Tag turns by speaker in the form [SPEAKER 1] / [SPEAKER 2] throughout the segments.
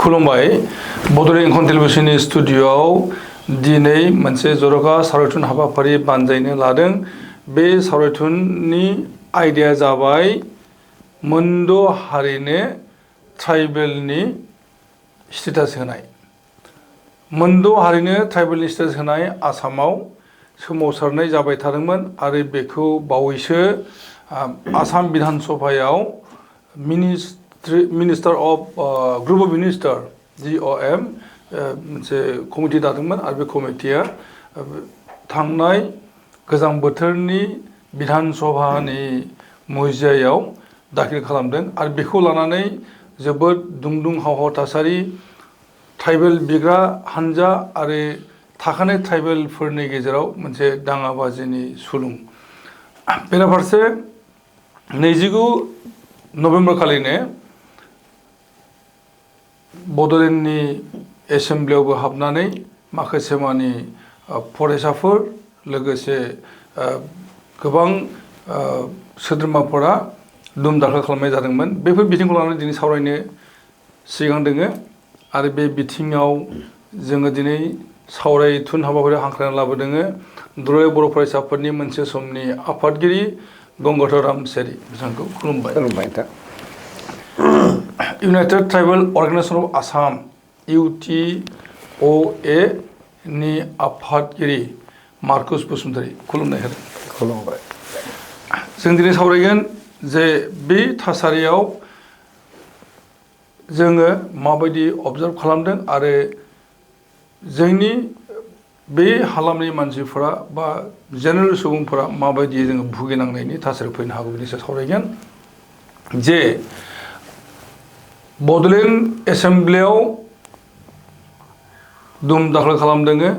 [SPEAKER 1] खुलुमबाय बड'लेण्ड इंखन टेलिभिजननि स्टुडिय'आव दिनै मोनसे जर'खा सावरायथुन हाबाफारि बानजायनो लादों। बे सावरायथुननि आयदाया जाबाय मोनद' हारिनो ट्राइबेलनि स्टेटास होनाय। मोनद' हारिनो ट्राइबेलनि स्टेटास होनाय आसामाव सोमावसारनाय जाबाय थादोंमोन आरो बेखौ बावैसो आसाम बिधान सभायाव minister of group of minister GOM मोनसे कमिटि दादोंमोन आरो बे कमिटिया थांनाय गोजां बोथोरनि बिधान सभानि मुजियायाव दाखिल खालामदों आरो बेखौ लानानै जोबोद दुंदुं हाव थासारि ट्राइबेल बिग्रा हानजा आरो थाखानाय ट्राइबेलफोरनि गेजेराव मोनसे दाङाबाजिनि सुलुं। बेराफारसे 29 नभेम्बर खालिनो बड'लेण्डनि एसेम्ब्लियावबो हाबनानै माखासे मानि फरायसाफोर लोगोसे गोबां सोद्रोमाफोरा दुम दाखल खालामनाय जादोंमोन। बेफोर बिथिंखौ लानानै दिनै सावरायनो सिगांदोङो आरो बे बिथिङाव जोङो दिनै सावरायथुन हाबाफारि हांख्रायना लाबोदोङो दुलाराय बर' फरायसाफोरनि मोनसे समनि आफादगिरि गंगाधर रामसियारि बिथांखौ खुलुमबाय। United tribal organisation of Assam UTOA नि आफादगिरि मार्कुस बसुमतारी खुलुमनाय होदों।
[SPEAKER 2] खुलुमबाय।
[SPEAKER 1] जों दिनै सावरायगोन जे बे थासारियाव जोङो माबायदि अबजार्भ खालामदों आरो जोंनि बे हालामनि मानसिफोरा बा जेनेरेल सुबुंफोरा माबायदि जोङो भुगिनांनायनि थासारि फैनो हागौ बेनि सायाव सावरायगोन। जे बड'लेण्ड एसेम्ब्लियाव दुम दाखल खालामदोङो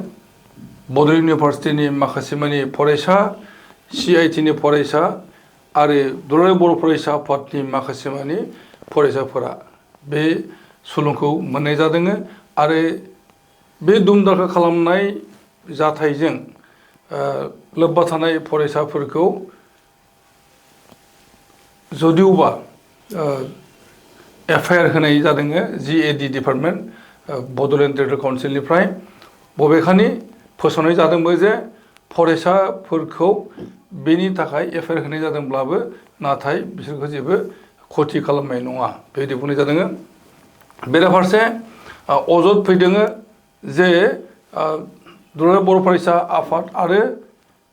[SPEAKER 1] बड'लेण्ड इउनिभारसिटिनि माखासे मानि फरायसा CIT नि फरायसा आरो दुलाराय बर' फरायसा आफादनि माखासे मानि फरायसाफोरा बे सुलुंखौ मोननाय जादोङो आरो बे दुम दाखल खालामनाय जाथायजों लोब्बा थानाय फरायसाफोरखौ जदिउबा FIR होनाय जादोङो GAD डिपार्टमेन्ट बड'लेण्ड टेरिट'रियेल काउन्सिलनिफ्राय। बबेखानि फोसावनाय जादोंबो जे फरायसाफोरखौ बेनि थाखाय FIR होनाय जादोंब्लाबो नाथाय बिसोरखौ जेबो खथि खालामनाय नङा बेबायदि बुंनाय जादोङो। बेराफारसे अजद फैदोङो जे दुलाराय बर' फरायसा आफाद आरो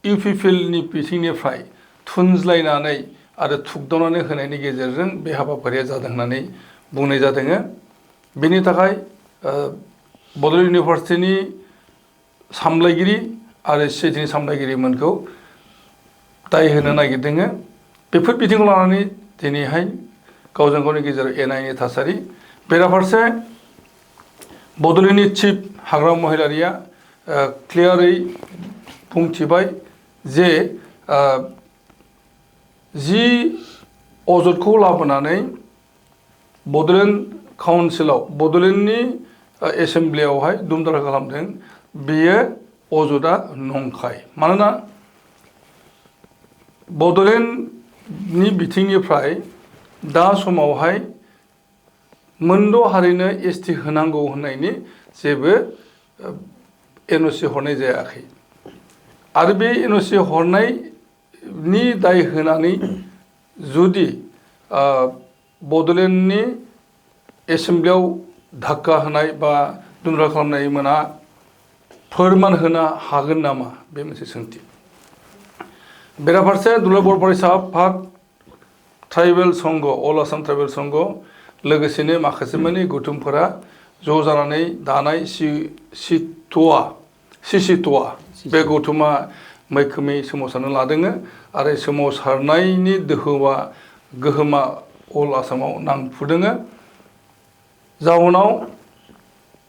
[SPEAKER 1] UPPLनि बिथिंनिफ्राय थुनज्लायनानै आरो थुगदावनानै होनायनि गेजेरजों बे हाबाफारिया जादों होननानै बुंनाय जादोङो। बेनि थाखाय बड'लेण्ड इउनिभारसिटिनि सामलायगिरि आरो CIT नि सामलायगिरिमोनखौ दाय होनो नागिरदोङो। बेफोर बिथिंखौ लानानै दिनैहाय गावजों गावनि गेजेराव एना एनि थासारि। बेराफारसे बड'लेण्डनि चिफ हाग्रामा महिलारिया क्लियारै बुंथिबाय जे जि अजदखौ लाबोनानै बड'लेण्ड काउन्सिलाव बड'लेण्डनि एसेम्ब्लियावहाय दुम दाखल खालामदों बेयो अजदआ नंखाय। मानोना बड'लेण्डनि बिथिंनिफ्राय दा समावहाय मोनद' हारिनो ST होनांगौ होननायनि जेबो NOC हरनाय जायाखै आरो बे NOC हरनायनि दाय होनानै जुदि बड'लेण्डनि एसेम्ब्लियाव धाक्का होनाय बा दुम दाखल खालामनाय मोना फोरमान होनो हागोन नामा बे मोनसे सोंथि। बेराफारसे दुलाराय बर' फरायसा आफाद ट्राइबेल संघ अल आसाम ट्राइबेल संघ लोगोसेनो माखासे मानि गौथुमफोरा ज' जानानै दानाय CCTOA बे गौथुमा मैखोमै सोमावसारनो लादोङो आरो सोमावसारनायनि गोहोमा अल आसामाव नांफुदोङो। जाउनाव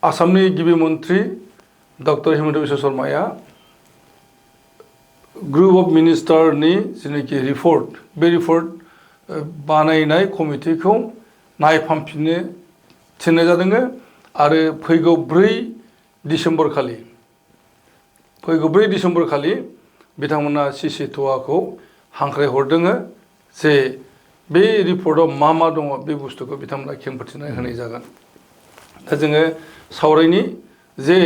[SPEAKER 1] आसामनि गिबि मन्थ्रि डक्टर हिमन्त बिश्व शर्माया ग्रुप अफ मिनिस्टारनि जिनाखि रिपर्ट बे रिपर्ट बानायनाय कमिटिखौ नायफामफिननो थिननाय जादोङो आरो फैगौ 4 डिसेम्बर खालि बिथांमोना CCTOAखौ हांख्रायहरदोङो जे बे रिपर्टआव मा दङ बे बुस्थुखौ बिथांमोना खेंफोरथिनानै होनाय जागोन। दा जोङो सावरायनि जे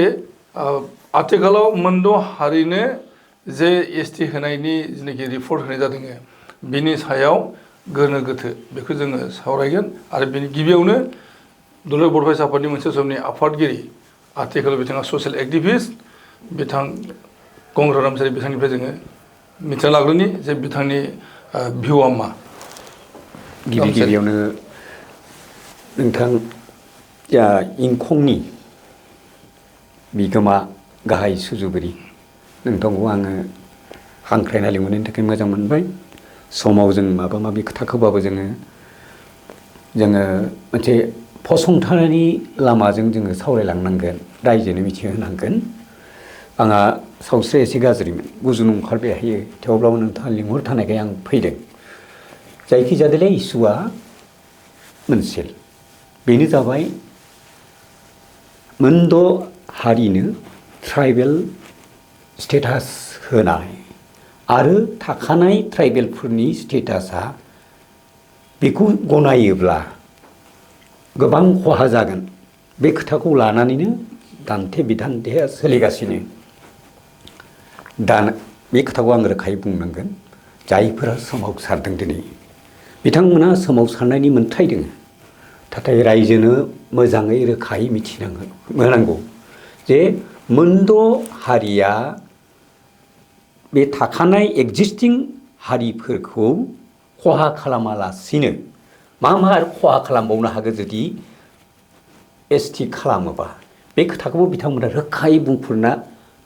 [SPEAKER 1] आथिखालाव मोनद' हारिनो जे एसटि होनायनि जेनाखि रिपर्ट होनाय जादों बिनि सायाव गोनो गोथो बेखौ जोङो सावरायगोन आरो बिनि गिबियावनो दुलाराय बर' फरायसा आफादनि मोनसे समनि आफादगिरि आथिखालाव बिथाङा ससियेल एक्टिभिस्ट बिथां गंग्रा रामसारि बिथांनिफ्राय जोङो मिथिना लाग्रोनि जे बिथांनि भिउआ मा
[SPEAKER 2] गिबियावनो नोंथां इंखंनि बिगोमा गाहाय सुजुगिरि नोंथांखौ आङो हांख्रायना लिंहरनायनि थाखाय मोजां मोनबाय समाव जों माबा माबि खोथाखौबाबो जोङो मोनसे फसंथानारि लामाजों जोङो सावरायलांनांगोन रायजोनो मिथिहोनांगोन आंहा सावस्रिया एसे गाज्रिमोन गुजुन ओंखारबाय हायो थेवब्लाबो नोंथाङा लिंहरथानायखाय आं फैदों जायखिजाया इसुआ मोनसे बेनो जाबाय मोनद' हारिनो ट्राइबेल स्टेटास होनाय आरो थाखानाय ट्राइबेलफोरनि स्टेटासा बेखौ गनायोब्ला गोबां खहा जागोन बे खोथाखौ लानानैनो दान्थे बिदान्थेया सोलिगासिनो दा बे खोथाखौ आं रोखायै बुंनांगोन जायफोरा सोमावसारदों दिनै बिथांमोना सोमावसारनायनि मोन्थाय दङ नाथाय रायजोनो मोजाङै रोखायै मिथिनांगौ जे मोनद' हारिया बे थाखानाय एक्जिस्टिं हारिफोरखौ खहा खालामालासिनो मा खहा खालामबावनो हागोन जुदि एसटि खालामोबा बे खोथाखौबो बिथांमोना रोखायै बुंफोरना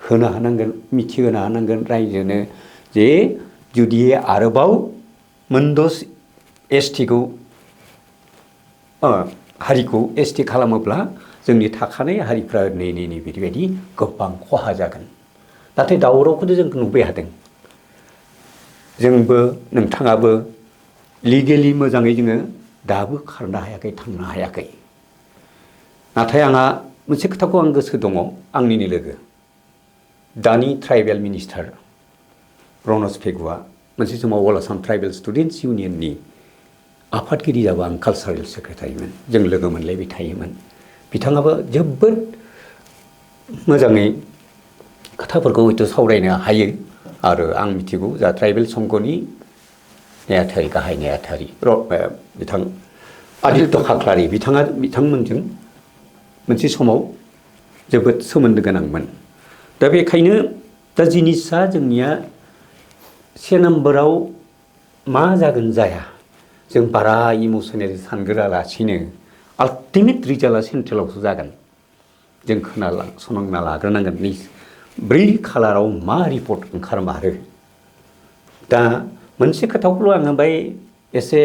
[SPEAKER 2] होनो हानांगोन मिथिहोनो हानांगोन रायजोनो जे जुदि आरोबाव मोनद' एसटिखौ हारिखौ एसटि खालामोब्ला जोंनि थाखानाय हारिफ्रा नै बिदि गोबां खहा जागोन नाथाय दावरावखौथ' जों नुबाय थादों जोंबो नोंथाङाबो लिगेलि मोजाङै जोङो दाबो खारनो हायाखै थांनो हायाखै नाथाय आंहा मोनसे खोथाखौ आं गोसो दङ आंनिनो लोगो दानि ट्राइबेल मिनिस्टार रनज पेगुआ मोनसे समाव अल आसाम ट्राइबेल स्टुडेन्टस इउनियननि आफादगिरि जाबा आं कालसारेल सेक्रेटारिमोन जों लोगो मोनलायबाय थायोमोन बिथाङाबो जोबोद मोजाङै खोथाफोरखौ हयथ' सावरायनो हायो आरो आं मिथिगौ जा ट्राइबेल संघनि नेहाथारि गाहाय नेहाथारि बिथां आदित्य खाख्लारि बिथांमोनजों मोनसे समाव जोबोद सोमोन्दो गोनांमोन दा बेखायनो दा जिनिसा जोंनिया से नाम्बाराव मा जागोन जाया जों बारा इमसनेल सानग्रोआलासिनो आल्टिमेट रिजाल्टआ सेन्ट्रेलावसो जागोन जों खोनासंना लाग्रोनांगोन 4 खालाराव मा रिपर्ट ओंखारमारो दा मोनसे खोथाखौल' आङो बाय एसे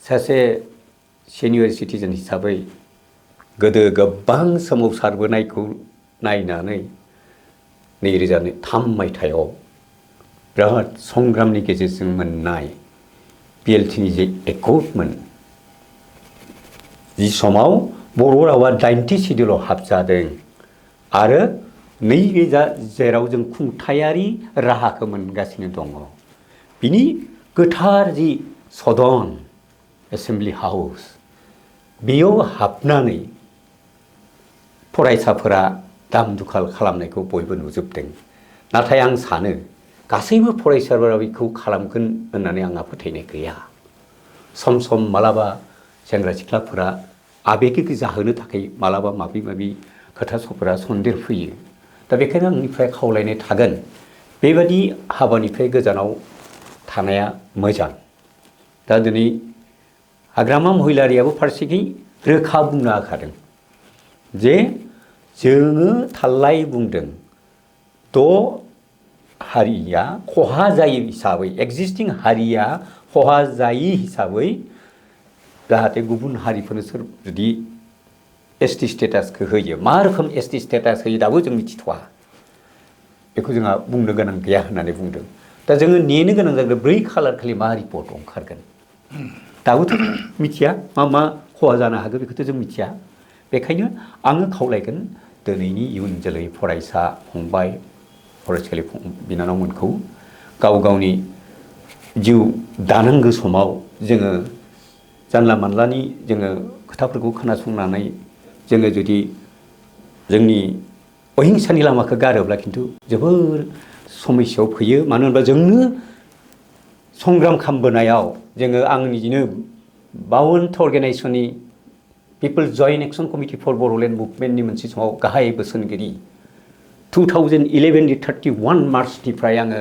[SPEAKER 2] सासे सिनियर सिटिजेन हिसाबै गोदो गोबां सोमावसारबोनायखौ नायनानै 2003 मायथाइयाव बिराद संग्रामनि गेजेरजों मोननाय PLTनि जे एकर्डमोन जि समाव बर' रावा 90 सिडिउलाव हाबजादों आरो 2000 जेराव जों खुंथायारि राहाखौ मोनगासिनो दङ बिनि गोथार जि सदन एसेम्बलि हाउस बेयाव हाबनानै फरायसाफोरा दाम दुखाल खालामनायखौ बयबो नुजोबदों नाथाय आं सानो गासैबो फरायसाफोरा बेखौ खालामगोन होननानै आंहा फोथायनाय गैया सम मालाबा सेंग्रा सिख्लाफोरा आबेगिक जाहोनो थाखाय मालाबा माबि खोथाफोरा सन्देर फैयो दा बेखायनो आंनिफ्राय खावलायनाय थागोन बेबादि हाबानिफ्राय गोजानाव थानाया मोजां दा दिनै हाग्रामा महिलारियाबो फारसेखै रोखा बुंनो होखादों जे जोङो थाल्लायै बुंदों 6 हारिया खहा जायै हिसाबै एक्जिस्टिं हारिया खहा जायै हिसाबै जाहाथे गुबुन हारिफोरनो सोर जुदि एसटि स्टेटासखौ होयो मा रोखोम एसटि स्टेटास होयो दाबो जों मिथिथ'वा बेखौ जोंहा बुंनो गोनां गैया होननानै बुंदों दा जोङो नेनो गोनां जागोन 4 खालार खालि मा रिपर्ट ओंखारगोन दाबोथ' मिथिया मा खहा जानो हागौ बेखौथ' जों मिथिया बेखायनो आङो खावलायगोन दिनैनि इयुन जोलै फरायसा फंबाय फरायसालि बिनानावमोनखौ गावनि जिउ दानांगौ समाव जोङो जानला मानलानि जोङो खोथाफोरखौ खोनासंनानै जोङो जुदि जोंनि अहिंसानि लामाखौ गारोब्ला खिन्थु जोबोर समस्यायाव फैयो मानो होनबा जोंनो संग्राम खालामबोनायाव जोङो आं निजिनो 52 अर्गेनाइजेसननि people joint action committee for Bodoland मुभमेन्टनि मोनसे समाव गाहाय बोसोनगिरि 2011नि 31 मार्चनिफ्राय आङो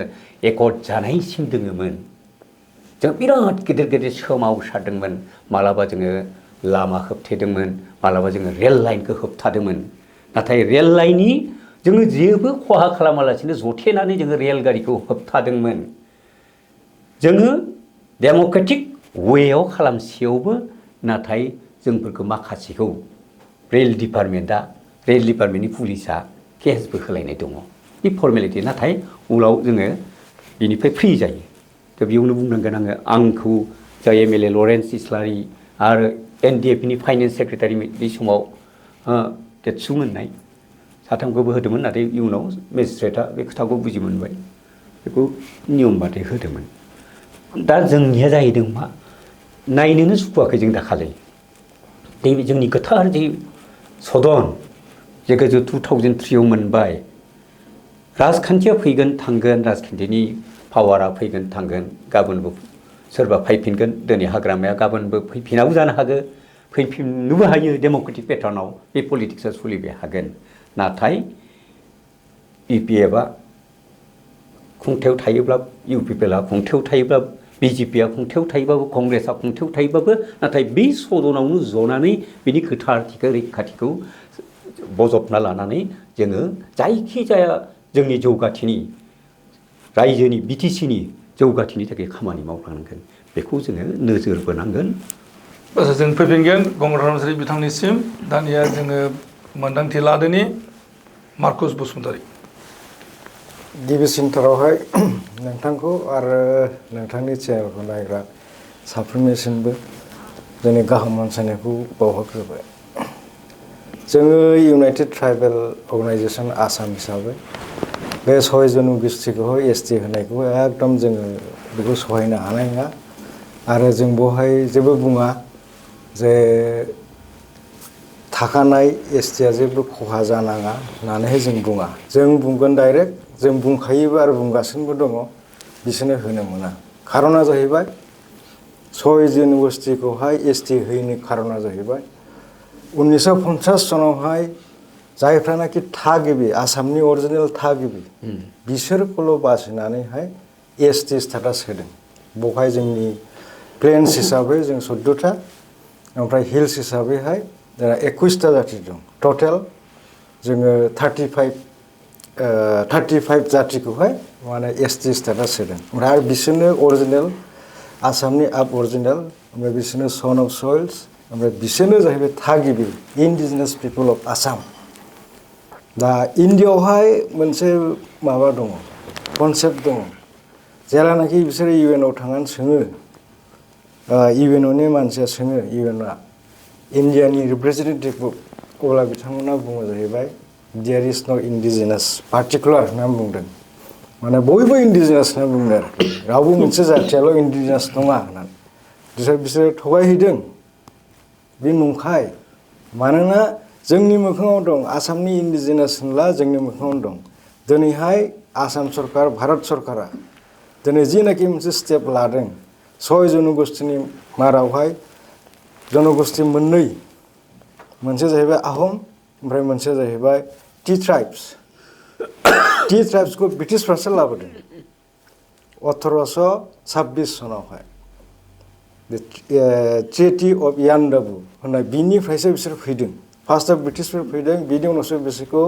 [SPEAKER 2] एकर्ड जानायसिम दोङोमोन जों बिराद गेदेर गेदेर सोमावसारदोंमोन मालाबा जोङो लामा होबथेदोंमोन मालाबा जोङो रेल लाइनखौ होबथादोंमोन नाथाय रेल लाइननि जोङो जेबो खहा खालामालासिनो जथेनानै जोङो रेल गारिखौ होबथादोंमोन जोङो डेम'क्रेटिक वेयाव खालामसेयावबो नाथाय जोंफोरखौ माखासेखौ रेल डिपार्टमेन्टनि पुलिसा केसबो होलायनाय दङ बे फर्मेलिटि नाथाय उनाव जोङो बिनिफ्राय फ्रि जायो दा बेयावनो बुंनांगोन आंखौ जाय एमएलए लरेन्स इस्लारि आरो एनडिएफनि फाइनेन्स सेक्रेटारि बे समाव देतसु मोननाय साथामखौबो होदोंमोन नाथाय इयुनाव मेजिस्ट्रेटआ बे खोथाखौ बुजि मोनबाय बेखौ नियम बादियै होदोंमोन दा जोंनिया जाहैदों मा नायनोनो सुखुवाखै जों दाखालि जोंनि गोथार जि सदन जेखौ जों 2003आव मोनबाय राजखान्थिया फैगोन थांगोन राजखान्थिनि पावारा फैगोन थांगोन गाबोनबो सोरबा फैफिनगोन दिनै हाग्रामाया गाबोनबो फैफिनाबो जानो हागौ फैफिननोबो हायो डेम'क्रेटिक पेटार्नाव बे पलिटिक्सआ सोलिबाय हागोन नाथाय इपिएफआ खुंथायाव थायोब्ला इउपिपिएलआ खुंथायाव थायोब्ला बिजेपिआ खुंथायाव थायोबाबो कंग्रेसआ खुंथायाव थायोबाबो नाथाय बे सदनावनो जनानै बिनि गोथारथिखौ रैखाथिखौ बजबना लानानै जोङो जायखिजाया जोंनि जौगाथिनि रायजोनि बिटिसिनि जौगाथिनि थाखाय खामानि मावलांनांगोन बेखौ जोङो नोजोर बोनांगोन
[SPEAKER 1] जों फैफिनगोन गंगार नार्जारि बिथांनिसिम दानिया जोङो मोन्दांथि लादोनि मार्कस बसुमतारी
[SPEAKER 3] गिबिसिनथारावहाय नोंथांखौ आरो नोंथांनि चेनेलखौ नायग्रा साफ्रोमनिसिमबो जोंनि गाहाम हामलायनायखौ बावहरग्रोबाय जोङो इउनाइटेड ट्राइबेल अर्गेनाइजेसन आसाम हिसाबै बे 6 जनगोष्ठीखौहाय एसटि होनायखौ एकदम जोङो बेखौ सहायनो हानाय नङा आरो जों बेवहाय जेबो बुङा जे थाखानाय एसटिआ जेबो खहा जानाङा होननानैहाय जों बुङा जों बुंगोन डाइरेक्ट जों बुंखायोबो आरो बुंगासिनोबो दङ बिसोरनो होनो मोना खारना जाहैबाय 6 जनगोष्ठीखौहाय एसटि होयैनि खारना जाहैबाय 1950 सनावहाय जायफ्रानाखि थागिबि आसामनि अरिजिनेल थागिबि बिसोरखौल' बासिनानैहाय एसटि स्टेटास होदों बेवहाय जोंनि प्लेन्स हिसाबै जों 14टा ओमफ्राय हिल्स हिसाबैहाय जोंहा 21टा जाथि दं टटेल जोङो 35 जाथिखौहाय माने एसटि स्टेटास होदों ओमफ्राय आरो बिसोरनो अरिजिनेल आसामनि आप अरिजिनेल ओमफ्राय बिसोरनो सन अफ सइल्स ओमफ्राय बिसोरनो जाहैबाय थागिबि इन्डिजिनास पिपल अफ आसाम दा इन्डियाआवहाय मोनसे माबा दङ कनसेप्ट दङ जेलानाखि बिसोरो इउएनआव थांनानै सोङो इउएनअनि मानसिया सोङो इउएनआ इन्डियानि रिप्रेजेन्टेटिभ अब्ला बिथांमोना बुङो जाहैबाय देयार इज न' इन्डिजिनास पार्टिकुलार होनना बुंदों माने बयबो इन्डिजिनास होनना बुंदों आरो रावबो मोनसे जाथियाल' इन्डिजिनास नङा होननानै बिसोरो थगायहैदों बे नंखाय मानोना जोंनि मोखाङाव दं आसामनि इन्डिजिनास होनब्ला जोंनि मोखाङाव दं दिनैहाय आसाम सरकार भारत सरकारा दिनै जिनाखि मोनसे स्टेप लादों 6 जनगोष्ठीनि मादावहाय जनगोष्ठी मोननै मोनसे जाहैबाय आहम ओमफ्राय मोनसे जाहैबाय टि ट्राइब्सखौ ब्रिटिशफ्रासो लाबोदों 1826 सनावहाय ट्रिटि अफ यान्डाबु होननाय बिनिफ्रायसो बिसोर फैदों फार्स्टआव ब्रिटिशफोर फैदों बिनि उनावसो बिसोरखौ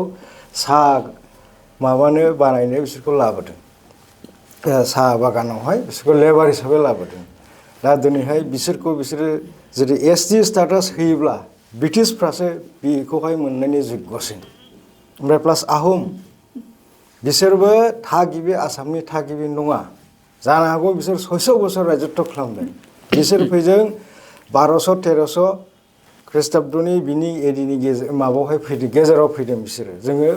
[SPEAKER 3] बानायनो बिसोरखौ लाबोदों साहा बागानावहाय बिसोरखौ लेबार हिसाबै लाबोदों दा दिनैहाय बिसोरो जुदि एसटि स्टेटास होयोब्ला ब्रिटिशफ्रासो बेखौहाय मोननायनि योग्यसिन ओमफ्राय प्लास आहम बिसोरबो थागिबि आसामनि थागिबि नङा जानो हागौ बिसोर 600 बोसोर रायजत्व खालामदों बिसोर फैदों 1200-1300 ख्रीष्टाब्दनि बिनि एडिनि माबायावहाय फैदों गेजेराव फैदों बिसोरो जोङो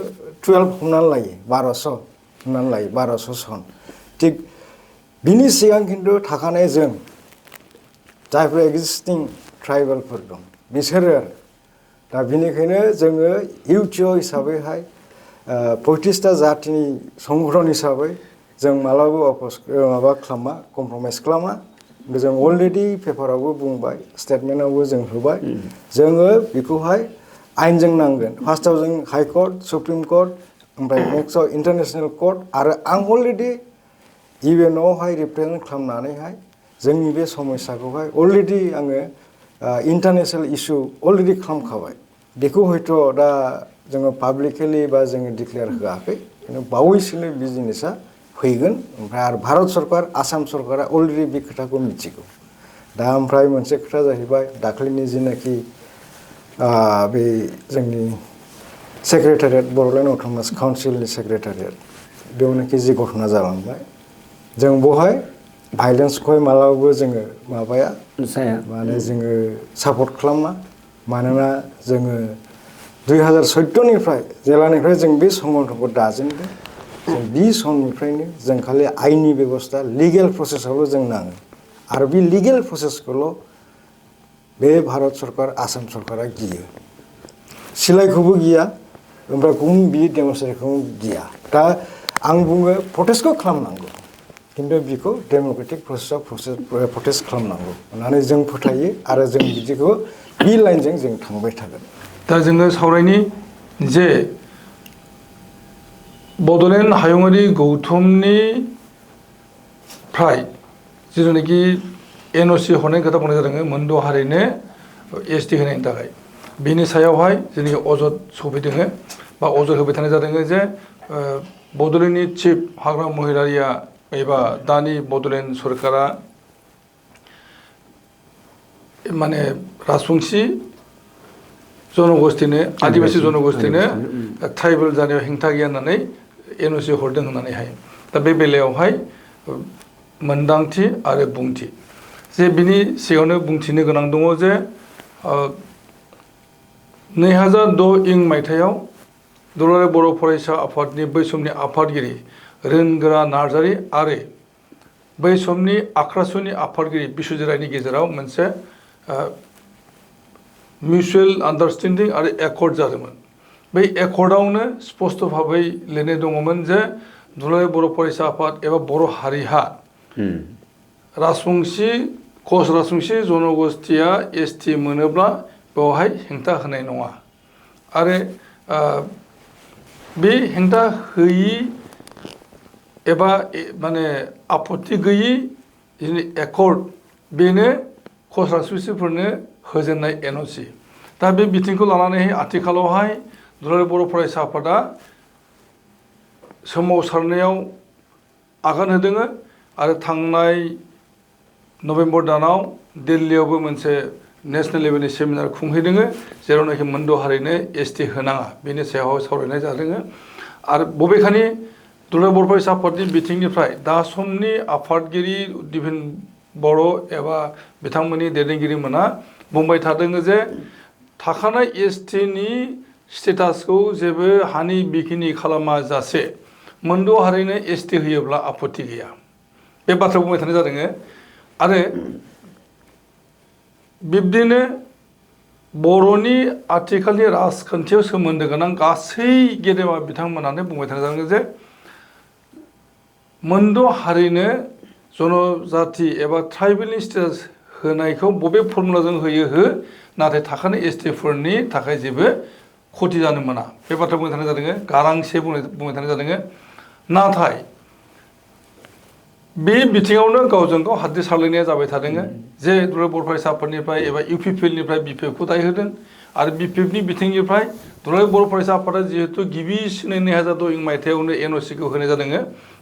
[SPEAKER 3] 12 हमनानै लायो 1200 हमनानै लायो 1200 सन थिग बिनि सिगां खिन्थु थाखानाय जों जायफोर एक्जिस्टिं ट्राइबेलफोर दं बिसोरो दा बेनिखायनो जोङो इउटिअ हिसाबैहाय 35टा जातिनि संगठन हिसाबै जों मालाबा माबा खालामा कमप्रमाइस खालामा जों अलरेडि पेपारावबो बुंबाय स्टेटमेन्टआवबो जों होबाय जोङो बेखौहाय आइनजों नांगोन फार्स्टआव जों हाइ कर्ट सुप्रिम कर्ट ओमफ्राय नेक्स्टआव इन्टारनेसनेल कर्ट आरो आं अलरेडि इउएनआवहाय रिप्रेजेन्ट खालामनानैहाय जोंनि बे समस्याखौहाय अलरेडि आङो इन्टारनेसनेल इस्यु अलरेडि खालामखाबाय बेखौ हयथ' दा जोङो पाब्लिकेलि बा जोङो डिक्लेयार होआखै खिन्थु बावैसोनो बे जिनिसा फैगोन ओमफ्राय आरो भारत सरकार आसाम सरकारा अलरेडि बे खोथाखौ मिथिगौ दा ओमफ्राय मोनसे खोथा जाहैबाय दाख्लैनि जिनाखि बे जोंनि सेक्रेटारियेट बड'लेण्ड अट'नमास काउन्सिलनि सेक्रेटारियेट बेयावनोखि जि घटना जालांबाय जों बेवहाय भायलेन्सखौहाय मालाबाबो जोङो माबाया माने जोङो सापर्ट खालामा मानोना जोङो 2014निफ्राय जेलानिफ्राय जों बे संगठनखौ दाजेनदों जों बे समनिफ्रायनो जों खालि आइननि बेबस्था लिगेल प्रसेसआवल' जों नाङो आरो बे लिगेल प्रसेसखौल' बे भारत सरकार आसाम सरकारा गियो सिलाइखौबो गिया ओमफ्राय गुबुन बि डेमनस्ट्रेटखौ गिया दा आं बुङो प्रटेस्टखौ खालामनांगौ खिन्थु बिखौ डेम'क्रेटिक प्रसेसआव प्रटेस्ट खालामनांगौ होननानै जों फोथायो आरो जों बिदिखौ बे लाइनजों जों थांबाय थागोन
[SPEAKER 1] दा जोङो सावरायनि जे बड'लेण्ड हायुङारि गौथुमनिफ्राय जिथुनाखि एनअसि हरनायनि खोथा बुंनाय जादों मोनद' हारिनो एसटि होनायनि थाखाय बिनि सायावहाय जोंनि अजद सफैदों बा अजद होबाय थानाय जादों जे बड'लेण्डनि चिफ हाग्रामा महिलारिया एबा दानि बड'लेण्ड सरकारा माने राजबंसि जनगोष्ठीनो आदिबासि जनगोष्ठीनो ट्राइबेल जानायाव हेंथा गैया होननानै एनअसि हरदों होननानैहाय दा बे बेलायावहाय मोनदांथि आरो बुंथि जे बिनि सिगाङावनो बुंथिनो गोनां दङ जे 2006 मायथाइयाव दुलाराय बर' फरायसा आफादनि बै समनि आफादगिरि रोनगोरा नार्जारि आरो बै समनि आक्रासुनि आफादगिरि बिस्वजित रायनि गेजेराव मोनसे मिउचुवेल आन्डारस्टेन्डिं आरो एकर्ड जादोंमोन बै एकर्डआवनो स्पष्ट भाबै लिरनाय दङमोन जे दुलाराय बर' फरायसा आफाद एबा बर' हारिहा राजबंसि कच राजबंसि जनगोष्ठीया एसटि मोनोब्ला बेवहाय हेंथा होनाय नङा आरो बे हेंथा होयि एबा माने आपत्ति गैयि जिनि एकर्ड बेनो कच राजबंसिफोरनो होजेननाय एनअसि दा बे बिथिंखौ लानानै आथिखालावहाय दुलाराय बर' फरायसा आफादा सोमावसारनायाव आगान होदों आरो थांनाय नभेम्बर दानाव दिल्लीयावबो मोनसे नेशनेल लेभेलनि सेमिनार खुंहैदों जेरावनाखि मोनद' हारिनो एसटि होनाङा बेनि सायाव सावरायनाय जादों आरो बबेखानि दुलाराय बर' फरायसा आफादनि बिथिंनिफ्राय दा समनि आफादगिरि दिपेन बर' एबा बिथांमोननि दैदेनगिरिमोना बुंबाय थादों जे थाखानाय एसटिनि स्टेटासखौ जेबो हानि बिखिनि खालामा जासे मोनद' हारिनो एसटि होयोब्ला आपत्ति गैया बे बाथ्राखौ बुंबाय थानाय जादों आरो बिब्दिनो बर'नि आथिखालनि राजखान्थियाव सोमोन्दो गोनां गासै गेदेमा बिथांमोनानो बुंबाय थानाय जादों जे मोनद' हारिनो जनजाति एबा ट्राइबेलनि स्टेटास होनायखौ बबे फर्मुलाजों होयो हो नाथाय थाखानाय एसटिफोरनि थाखाय जेबो खथि जानो मोना बे बाथ्रा बुंबाय थानाय जादों गारांसे बुंबाय थानाय जादों नाथाय बे बिथिङावनो गावजों गाव हाद्रि सारलायनाया जाबाय थादों जे दुलाराय बर' फरायसा आफादनिफ्राय एबा इउपिपिएलनिफ्राय बिपिएफखौ दाय होदों आरो बिपिएफनि बिथिंनिफ्राय दुलाराय बर' फरायसा आफादा जिहेतु गिबिसिनै 2006 मायथाइयावनो एनअसिखौ होनाय जादों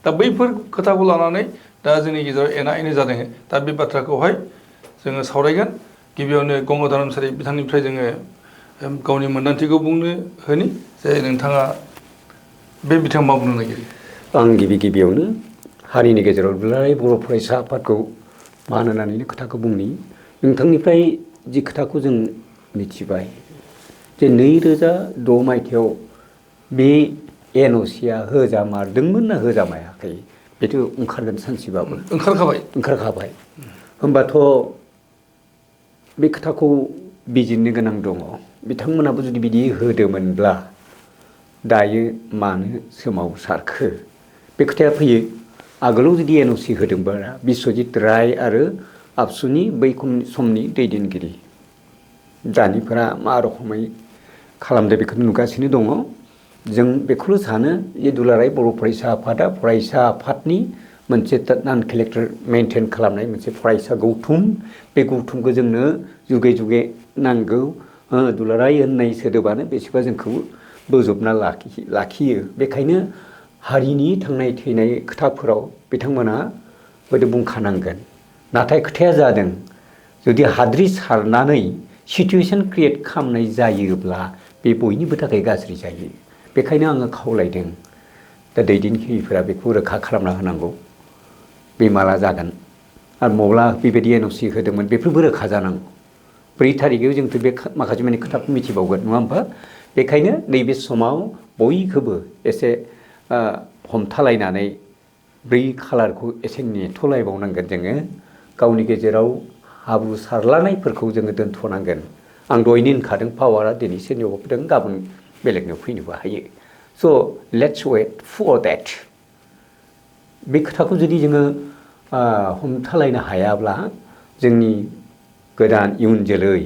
[SPEAKER 1] दा बैफोर खोथाखौ लानानै दा जोंनि गेजेराव एना एनि जादों दा बे बाथ्राखौहाय जोङो सावरायगोन गिबियावनो गंगाधर नार्जारि बिथांनिफ्राय जोङो गावनि मोन्दांथिखौ बुंनो होनि जे नोंथाङा बे बिथिङाव मा बुंनो नागिरो
[SPEAKER 2] आं गिबियावनो हारिनि गेजेराव दुलाराय बर' फरायसा आफादखौ मान होनानैनो खोथाखौ बुंनि नोंथांनिफ्राय जि खोथाखौ जों मिथिबाय जे 2006 मायथाइयाव बे एनअसिया होजामारदोंमोन ना होजामायाखै बेथ' ओंखारगोन सानसेबाबो ओंखारखाबाय होमबाथ' बे खोथाखौ बिजिरनो गोनां दङ बिथांमोनाबो जुदि बिदि होदोंमोनब्ला दायो मानो सोमावसारखो बे खोथाया फैयो आगोलाव जुदि एनअसि होदोंब्ला बिस्वजित राय आरो आबसुनि बै समनि दैदेनगिरि दानिफोरा मा रखमै खालामदों बेखौ नुगासिनो दङ जों बेखौल' सानो जे दुलाराय बर' फरायसा आफादा फरायसा आफादनि मोनसे नान केरेक्टार मेनटेन खालामनाय मोनसे फरायसा गौथुम बे गौथुमखौ जोंनो जुगे जुगे नांगौ दुलाराय होननाय सोदोबानो बेसेबा जोंखौ बोजबना लाखियो बेखायनो हारिनि थांनाय थैनाय खोथाफोराव बिथांमोना हयथ' बुंखानांगोन नाथाय खोथाया जादों जुदि हाद्रि सारनानै सिटुवेसन क्रियेट खालामनाय जायोब्ला बे बयनिबो थाखाय गाज्रि जायो बेखायनो आङो खावलायदों दा दैदेनगिरिफोरा बेखौ रोखा खालामना होनांगौ बे माला जागोन आरो मब्ला बेबायदि एनअसि होदोंमोन बेफोरबो रोखा जानांगौ 4 थारिखआव जोंथ' बे माखासे माने खोथाखौ मिथिबावगोन नङा होमबा बेखायनो नैबे समाव बयखौबो एसे हमथालायनानै 4 खालारखौ एसे नेथ'लायबावनांगोन जोङो गावनि गेजेराव हाब्रु सारलानायफोरखौ जोङो दोनथ'नांगोन आं दहायनो होनखादों पावारा दिनै सोरनियावबा फैदों गाबोन बेलेगनियाव फैनोबो हायो स' लेट्स वेट फर देट बे खोथाखौ जुदि जोङो हमथालायनो हायाब्ला जोंनि गोदान इयुन जोलै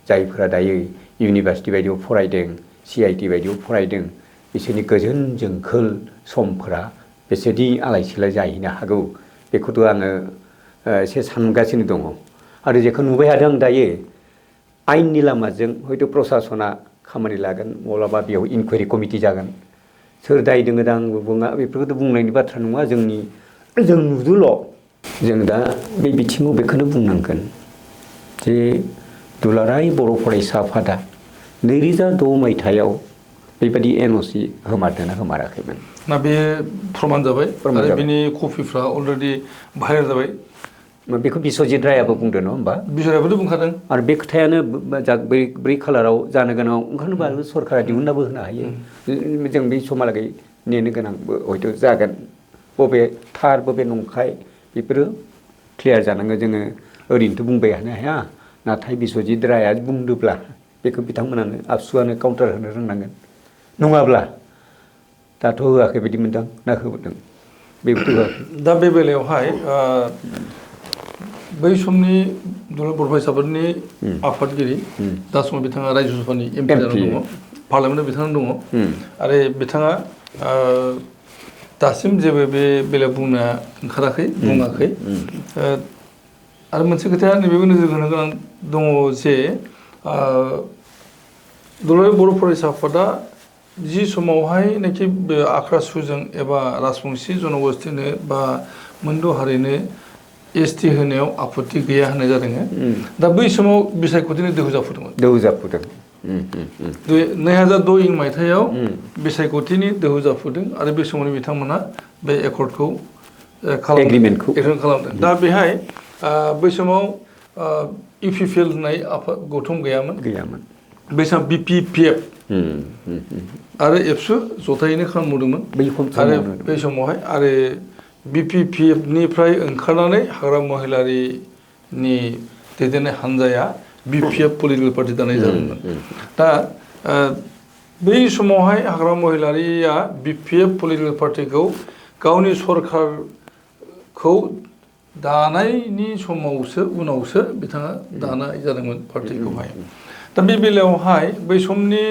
[SPEAKER 2] जायफोरा दायो इउनिभारसिटि बायदियाव फरायदों CIT बायदियाव फरायदों बिसोरनि गोजोन जोंखोल समफोरा बेसेदि आलाय सिलाय जाहैनो हागौ बेखौथ' आङो एसे सानगासिनो दङ आरो जेखौ नुबाय थादों आं दायो आयेननि लामाजों हयथ' प्रसासना खामानि लागोन माब्लाबा बेयाव इनकुवारि कमिटि जागोन सोर दाय दोङो दा आंबो बुङा बेफोरखौथ' बुंनायनि बाथ्रा नङा जों नुदोल' जों दा बे बिथिङाव बेखौनो बुंनांगोन जे दुलाराय बर' फरायसा आफादा 2006 मायथाइयाव बेबायदि एनअसि होमारदोंना होमाराखैमोन
[SPEAKER 1] ना बे प्रमान जाबाय
[SPEAKER 2] प्रमान
[SPEAKER 1] आरो
[SPEAKER 2] जाबाय।
[SPEAKER 1] बिनि कपिफ्रा अलरेडि भाइरेल जाबाय
[SPEAKER 2] बेखौ बिस्वजित रायाबो बुंदों नङा होमबा
[SPEAKER 1] बिजयराबोथ' बुंखादों
[SPEAKER 2] आरो बे खोथायानो 4 खालाराव जानो गोनां ओंखारनोबो आरो सरकारा दिहुननाबो होनो हायो जों बे समहालागै नेनो गोनांबो हयथ' जागोन बबे थार बबे नंखाय बेफोरो क्लियार जानांगौ जोङो ओरैनोथ' बुंबाय थानो हाया नाथाय बिस्वजित राया बुंदोंब्ला बेखौ बिथांमोनानो आबसुआनो काउन्टार होनो रोंनांगोन नङाब्ला दाथ' होआखै बायदि मोनदों ना होबोदों बेबोथ' होआखै
[SPEAKER 1] दा बे बेलायावहाय बै समनि बर' फरायसाफोरनि आफादगिरि दा समाव बिथाङा रायजो सभानि MP जानानै दङ पार्लियामेन्टआव बिथाङा दङ आरो बिथाङा दासिम जेबो बे बेलायाव बुंनो ओंखाराखै बुङाखै आरो मोनसे खोथाया नैबेबो नोजोर होनो गोनां दङ जे दुलाराय बर' फरायसा आफादा जि समावहायनाखि बे आख्रा सुजों एबा राजबंसि जनगोष्ठीनो बा मोनद' हारिनो ST होनायाव आपत्ति गैया होननाय जादों दा बै समाव बिसायख'थिनि दोहौ जाफुदोंमोन 2006 मायथाइयाव बिसायख'थिनि दोहौ जाफुदों आरो बे समावनो बिथांमोना बे एकर्डखौ
[SPEAKER 2] एग्रिमेन्टखौ
[SPEAKER 1] खालामदों दा बेहाय बै समाव UPPL होननाय आफाद गौथुम गैयामोन बै समाव BPPF आरो एबसु जथायैनो खालामबोदोंमोन आरो बै समावहाय आरो BPPF निफ्राय ओंखारनानै हाग्रा महिलारिनि दैदेननाय हान्जाया BPF पलिटिकेल पार्टि दानाय जादोंमोन दा बै समावहाय हाग्रा महिलारिया BPF पलिटिकेल पार्टिखौ गावनि सरकारखौ दानायनि समावसो उनावसो बिथाङा दानाय जादोंमोन पार्टिखौहाय दा बे बेलायावहाय बै समनि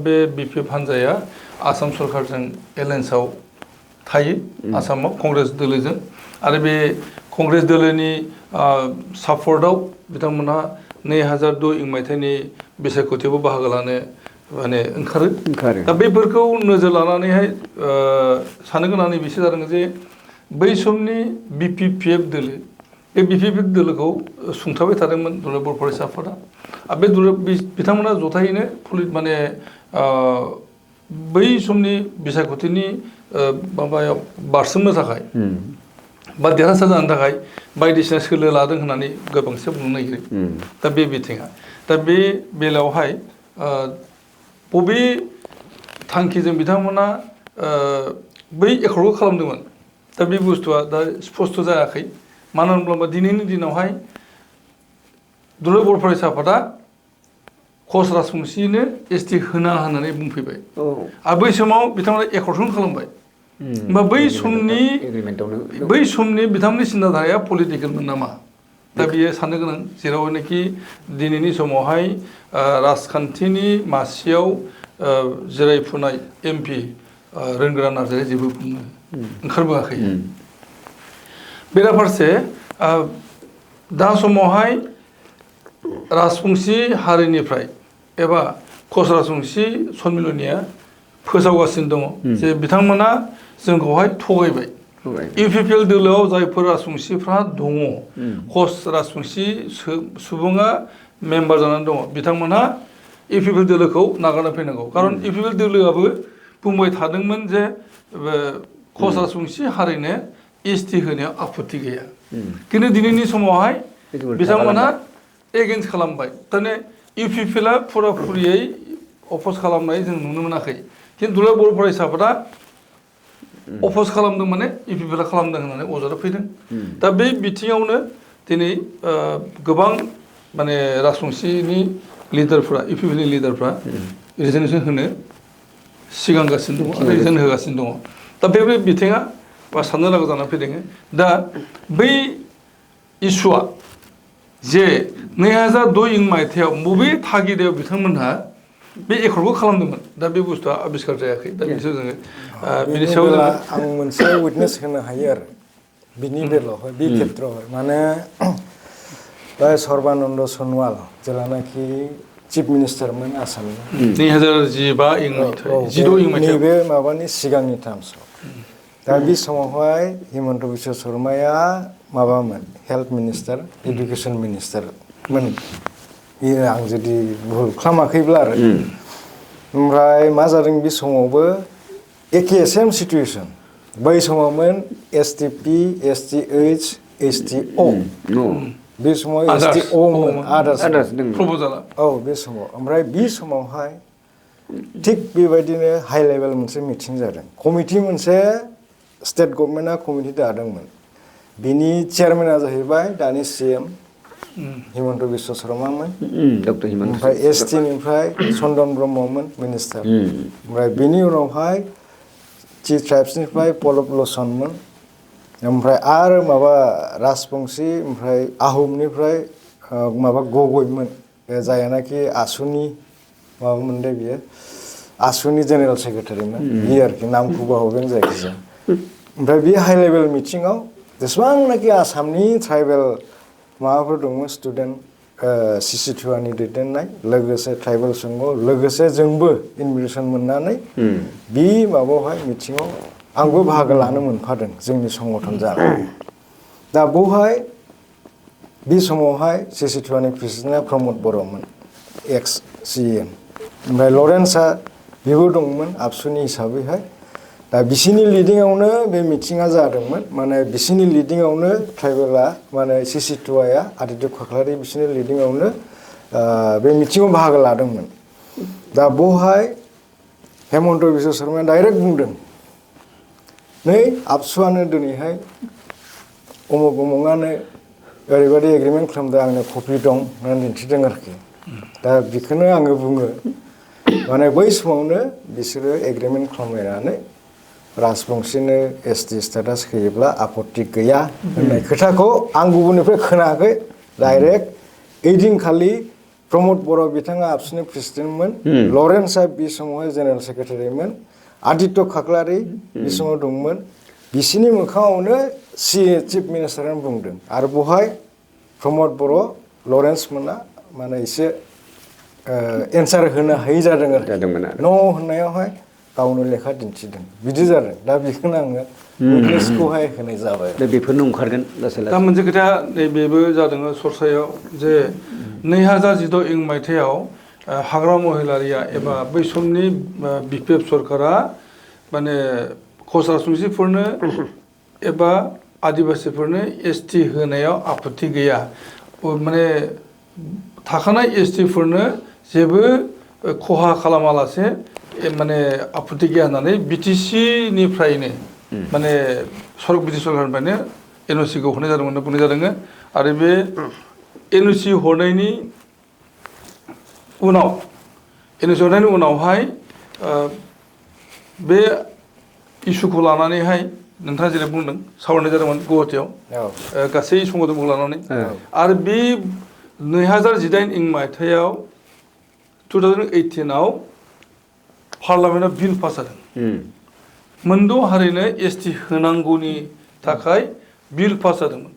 [SPEAKER 1] बे BPF हान्जाया आसाम सरकारजों एलायन्सआव थायो आसामाव कंग्रेस दोलोजों आरो बे कंग्रेस दोलोनि सापर्टआव बिथांमोनहा 2006 मायथाइनि बिसायख'थियावबो बाहागो लानो माने ओंखारो दा बेफोरखौ नोजोर लानानैहाय साननो गोनां नैबेसो जादों जे बै समनि BPPF दोलो बे BPPF दोलोखौ सुंथाबाय थादोंमोन दुलाराय बर' फरायसा आफादा आरो बे बिथांमोना जथायैनो माने बै समनि बिसायख'थिनि माबायाव बारसोमनो थाखाय बा देरहासार जानो थाखाय बायदिसिना सोलो लादों होननानै गोबांसो बुंनो नागिरो दा बे बिथिङा दा बे बेलायावहाय बबे थांखिजों बिथांमोना बै एकर्डखौ खालामदोंमोन दा बे बुस्थुआ दा स्पस्ट जायाखै मानो होनब्ला दिनैनि दिनावहाय दुलाराय बर' फरायसा आफादा खस राजबंसिनो एसटि होना होननानै बुंफैबाय
[SPEAKER 2] औ
[SPEAKER 1] आरो बै समाव बिथांमोना एकर्डखौनो खालामबाय होमबा बै समनि बिथांमोननि सिन्ताधाराया पलिटिकेलमोन नामा दा बियो साननो गोनां जेरावनाखि दिनैनि समावहाय राजखान्थिनि मासियाव जिरायफुनाय एमपि रोंगोरा नार्जारिया जेबो बुंनो ओंखारबोआखै बेराफारसे दा समावहाय राजबंसि हारिनिफ्राय एबा खस राजबंसि सन्मिलनिया फोसावगासिनो दङ जे बिथांमोना जोंखौहाय थगायबाय इउपिपिएल दोलोआव जायफोर राजबंसिफ्रा दङ खस राजबंसि सुबुङा मेम्बार जानानै दङ बिथांमोनहा इउपिपिएल दोलोखौ नागारना फैनांगौ खारन इउपिपिएल दोलोआबो बुंबाय थादोंमोन जे खस राजबंसि हारिनो एसटि होनायाव आपत्ति गैया खिन्थु दिनैनि समावहाय बिथांमोनहा एगेन्स्ट खालामबाय थारमाने इउपिपिएलआ फुराफुरियै अपस खालामनाय जों नुनो मोनाखै खिन्थु दुलाराय बर' फरायसाफोरा अपस खालामदों माने इउपिपिएलआ खालामदों होननानै अजद फैदों दा बे बिथिङावनो दिनै गोबां माने राजबंसिनि लिडारफ्रा इउपिपिएलनि लिडारफ्रा रिजिगनेसन होनो सिगांगासिनो दङ आरो रिजन होगासिनो दङ दा बे बिथिङा साननो लागा जानानै फैदों दा बै इस्युआ जे 2006 मायथाइयाव बबे थागिदायाव बिथांमोनहा बे एकर्डखौ खालामदोंमोन दा बे बुस्थुआ आबिष्कार जायाखै दा बिसोर जोङो बिनि सायाव
[SPEAKER 3] आं मोनसे उइटनेस होनो हायो आरो बिनि बेलायावहाय बे खेत्रआवहाय माने दा सर्बानन्द सनवाल जेलानाखि चिफ मिनिस्टारमोन आसामनि
[SPEAKER 1] 2015 मायथाइयाव
[SPEAKER 3] नैबे माबानि सिगांनि टार्मसआव दा बे समावहाय हिमन्त बिश्व शर्माया माबामोन हेल्थ मिनिस्टार इडुकेसन मिनिस्टारमोन बेयो आं जुदि भुल खालामाखैब्ला आरो ओमफ्राय मा जादों बे समावबो एखे सेम सिटुएसन बै समावमोन एसटिपि एसटिएइच एसटिअ बे समाव एसटिअमोन आदार्स औ बे समाव ओमफ्राय बे समावहाय थिग बेबायदिनो हाइ लेभेल मोनसे मिटिं जादों कमिटि मोनसे स्टेट गभर्नमेन्टआ कमिटि दादोंमोन बिनि चेयारमेना जाहैबाय दानि सिएम हिमन्त बिश्व शर्मामोन ओमफ्राय एसटिनिफ्राय चन्दन ब्रह्ममोन मिनिस्टार ओमफ्राय बिनि उनावहाय टि ट्राइब्सनिफ्राय पलब लसनमोन ओमफ्राय आरो माबा राजबंसि ओमफ्राय आहमनिफ्राय माबा गगैमोन जायानाखि आसुनि माबामोन दे बियो आसुनि जेनेरेल सेक्रेटारिमोन बियो आरोखि नामखौ बावदों जायखिजाया ओमफ्राय बे हाइ लेभेल मिटिङाव जेसेबांनाखि आसामनि ट्राइबेल माबाफोर दंमोन स्टुडेन्ट CC2नि दैदेननाय लोगोसे ट्राइबेल संघ लोगोसे जोंबो इनभिटेसन मोननानै बे माबायावहाय मिटिङाव आंबो बाहागो लानो मोनफादों जोंनि संगठन जानानै दा बेवहाय बे समावहाय CC2नि प्रेसिडेन्टआ प्रमद बर'मोन एक्स CEM ओमफ्राय लरेन्सआ बेबो दंमोन आबसुनि हिसाबैहाय दा बिसिनि लिडिंआवनो बे मिटिङा जादोंमोन माने बिसिनि लिडिंआवनो ट्राइबेला माने CC2आ आदित्य खाख्लारि बिसिनि लिडिंआवनो बे मिटिङाव बाहागो लादोंमोन दा बेवहाय हेमन्त बिश्व शर्माया डाइरेक्ट बुंदों नै आबसुआनो दिनैहाय उमुक उमुकआनो ओरैबायदि एग्रिमेन्ट खालामदों आंनो कपि दं होननानै दिन्थिदों आरोखि दा बेखौनो आङो बुङो माने बै समावनो बिसोरो एग्रिमेन्ट खालामलायनानै राजबंसिनो एसटि स्टेटास होयोब्ला आपत्ति गैया होननाय खोथाखौ आं गुबुननिफ्राय खोनायाखै डाइरेक्ट ओइदिनखालि प्रमद बर' बिथाङा आबसुनि प्रेसिडेन्टमोन लरेन्सआ बे समावहाय जेनेरेल सेक्रेटारिमोन आदित्य खाख्लारि बे समाव दंमोन बिसिनि मोखाङावनो चिफ मिनिस्टारानो बुंदों आरो बेवहाय प्रमद बर' लरेन्स मोना माने एसे एन्सार होनो हायि जादों आरो न' होननायावहाय गावनो लेखा दिन्थिदों बिदि जादों दा बेखौनो आङो उइटनेसखौहाय होनाय जाबाय
[SPEAKER 2] दा बेफोरनो ओंखारगोन लासै
[SPEAKER 1] दा मोनसे खोथा नैबेबो जादों सरसायाव जे 2016 मायथाइयाव हाग्रा महिलारिया एबा बै समनि बिपिएफ सरकारा माने खस राजबंसिफोरनो एबा आदिबासिफोरनो एसटि होनायाव आपत्ति गैया माने थाखानाय एसटिफोरनो जेबो खहा खालामालासे माने आपत्ति गैया होननानै बिटिसिनिफ्रायनो माने ब्रिटिश सरकारनिफ्रायनो एनअसिखौ हरनाय जादोंमोन बुंनाय जादों आरो बे एनअसि हरनायनि उनाव एन'सि हरनायनि उनावहाय बे इस्युखौ लानानैहाय नोंथाङा जेरै बुंदों सावरायनाय जादोंमोन गुवाहाटियाव गासै संगठनखौ लानानै आरो बे 2018 मायथाइयाव 2018 आव पार्लामेन्टआव बिल पास जादों मोनद' हारिनो एसटि होनांगौनि थाखाय बिल पास जादोंमोन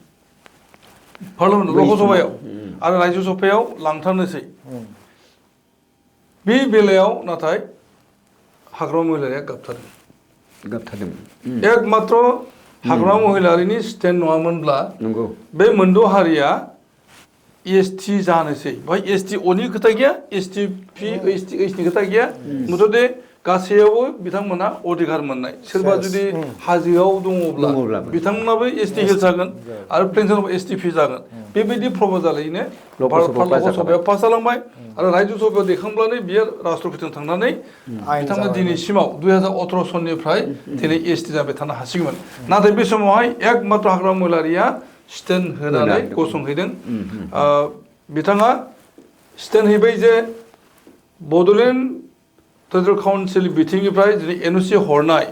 [SPEAKER 1] पार्लामेन्ट लकसभायाव आरो रायजो सभायाव लांथारनोसै बे बेलायाव नाथाय हाग्रामा महिलारिया गाबथारदों एकमात्र हाग्रामा महिलारिनि स्टेन्ड नङामोनब्ला
[SPEAKER 2] नंगौ
[SPEAKER 1] बे मोनद' हारिया एसटि जानोसै बाय एसटि अनि खोथा गैया एसटि पि एसटि ओइसनि खोथा गैया मुथते गासैयावबो बिथांमोनहा अधिकार मोननाय सोरबा जुदि हाजोआव दङब्ला बिथांमोनाबो एसटि हिल जागोन आरो प्लेन्सआव एसटि पि जागोन बेबायदि प्रप'जालैनो लकसभायाव पास जालांबाय आरो रायजो सभायाव दैखांब्लानो बियो राष्ट्रपतिजों थांनानै बिथांमोना दिनैसिमाव 2018 सननिफ्राय दिनै एसटि जाबाय थानो हासिगौमोन नाथाय बे समावहाय एकमात्र हाग्रामा महिलारिया स्टेन्ड होनानै गसंहैदों बिथाङा स्टेन्ड हैबाय जे बड'लेण्ड फेडारेल काउन्सिल बिथिंनिफ्राय दिनै एनअसि हरनाय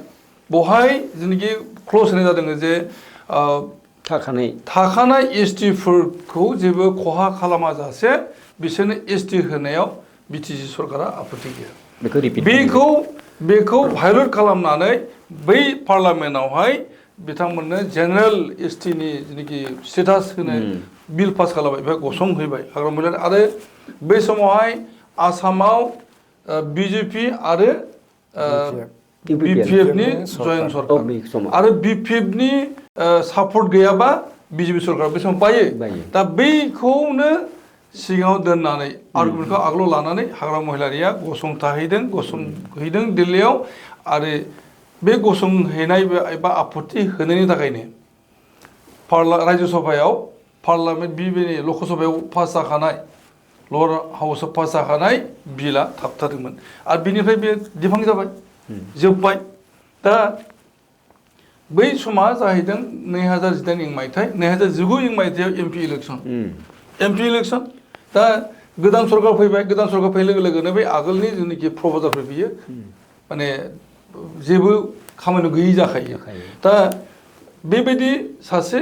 [SPEAKER 1] बहाय जेनाखि क्ल'ज होनाय जादों जे थाखानाय एसटिफोरखौ जेबो खहा खालामाजासे बिसोरनो एसटि होनायाव बिटिसि सरकारा आपत्ति गैया बेखौ भायलेट खालामनानै बै पार्लामेन्टआवहाय बिथांमोननो जेनेरेल एसटिनि जेनाखि स्टेटास होनो बिल पास खालामबाय बेहाय गसंहैबाय हाग्रामा महिलारि आरो बै समावहाय आसामाव बिजेपि आरो बिपिएफनि जयेन्ट सरकार आरो बिपिएफनि सापर्ट गैयाबा बिजेपि सरकार बे समाव बायो दा बैखौनो सिगाङाव दोननानै आर्गुमेन्टखौ आगोलाव लानानै हाग्रामा महिलारिया गसंहैदों दिल्लीयाव आरो बे गसंहैनाय एबा आपत्ति होनायनि थाखायनो रायजो सभायाव पार्लामेन्ट बिनि लकसभायाव पास जाखानाय लवार हाउसआव पास जाखानाय बिला थाबथादोंमोन आरो बिनिफ्राय बे दिफां जाबाय जोब्बाय दा बै समा जाहैदों 2018 मायथाइ 2019 मायथाइयाव एमपि इलेक्सन दा गोदान सरकार फैबाय गोदान सरकार फैनाय लोगो लोगोनो बै आगोलनि जेनाखि प्रप'जालफोर बियो माने जेबो खामानि गैयि जाखायो दा बेबायदि सासे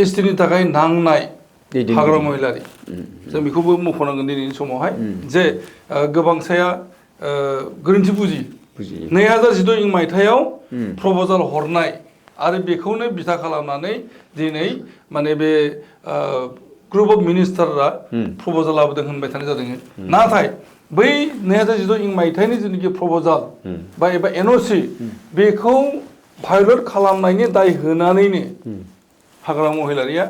[SPEAKER 1] एसटिनि थाखाय नांनाय हाग्रामा महिलारि जों बेखौबो मख'नांगोन दिनैनि समावहाय जे गोबांसाया गोरोन्थि बुजियो 2018 मायथाइयाव प्रप'जाल हरनाय आरो बेखौनो बिथा खालामनानै दिनै माने बे ग्रुप अफ मिनिस्टारआ प्रप'जाल लाबोदों होनबाय थानाय जादों नाथाय बै 2018 मायथाइनि जेनाखि प्रप'जाल बा एबा एनअसि बेखौ भायलेट खालामनायनि दाय होनानैनो हाग्रामा महिलारिया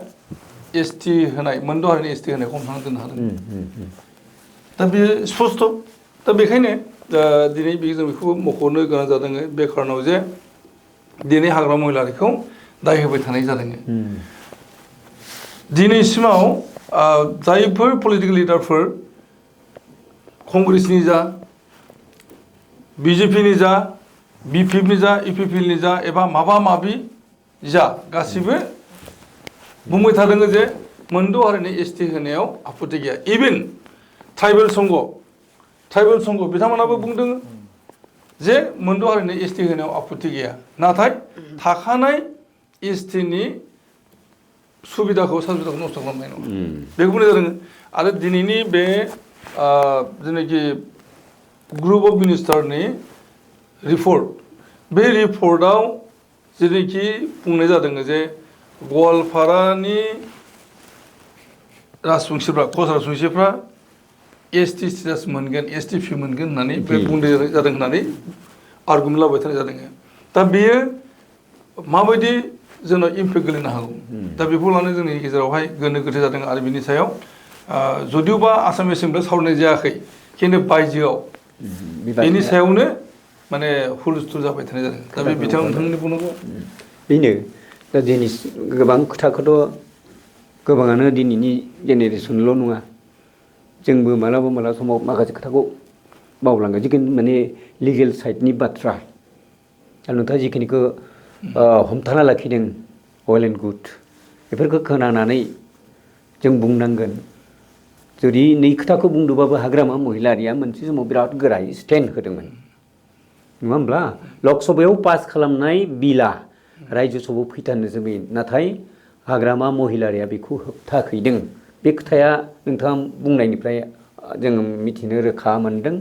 [SPEAKER 1] एसटि होनाय मोनद' हारिनि एसटि होनायखौ हमथाना दोननो हादों दा बेयो स्पस्ट दा बेखायनो दिनै जों बेखौबो मख'नो गोनां जादों बे खारनाव जे दिनै हाग्रामा महिलारिखौ दाय होबाय थानाय जादों दिनैसिमाव जायफोर पलिटिकेल लिडारफोर कंग्रेसनि जा बिजेपिनि जा बिपिएफनि जा इउपिपिएलनि जा एबा माबा माबि जा गासिबो बुंबाय थादों जे मोनद' हारिनि एसटि होनायाव आपत्ति गैया इभेन ट्राइबेल संघ बिथांमोनाबो बुंदों जे मोनद' हारिनि एसटि होनायाव आपत्ति गैया नाथाय थाखानाय एसटिनि सुबिदाखौ नस्थ' खालामनाय नङा बेखौ बुंनाय जादों आरो दिनैनि बे जेनाखि ग्रुप अफ मिनिस्टारनि रिपर्ट बे रिपर्टआव जेनाखि बुंनाय जादों जे गवालपारानि राजबंसिफ्रा कच राजबंसिफ्रा एसटि स्टेटास मोनगोन एसटि पि मोनगोन होननानै बे बुंनाय जादों होननानै आर्गुमेन्ट लाबाय थानाय जादों दा बेयो माबायदि जोंनाव इम्पेक्ट गोलैनो हागौ दा बेखौ लानानै जोंनि गेजेरावहाय गोनो गोथो जादों आरो बिनि सायाव जदिउबा आसाम एसेम्बलियाव सावरायनाय जायाखै खिन्थु बायजोआव बेनि सायावनो माने हुलस्थुल जाबाय थानाय जादों दा बे बिथाङा नोंथांनि बुंनांगौ
[SPEAKER 2] बेनो दा दिनै गोबां खोथाखौथ' गोबाङानो दिनैनि जेनेरेसनल' नङा जोंबो मालाबा समाव माखासे खोथाखौ बावलाङो जिखुनु माने लिगेल साइडनि बाथ्रा आरो नोंथाङा जिखिनिखौ हमथाना लाखिदों वेल एन्ड गुड बेफोरखौ खोनानानै जों बुंनांगोन जुदि नै खोथाखौ बुंदोंबाबो हाग्रामा महिलारिया मोनसे समाव बिराद गोरायै स्टेन्ड होदोंमोन नङा होमब्ला लकसभायाव पास खालामनाय बिला रायजो सभायाव फैथारनो जोबोयो नाथाय हाग्रामा महिलारिया बेखौ होबथाखैदों बे खोथाया नोंथाङा बुंनायनिफ्राय जोङो मिथिनो रोखा मोनदों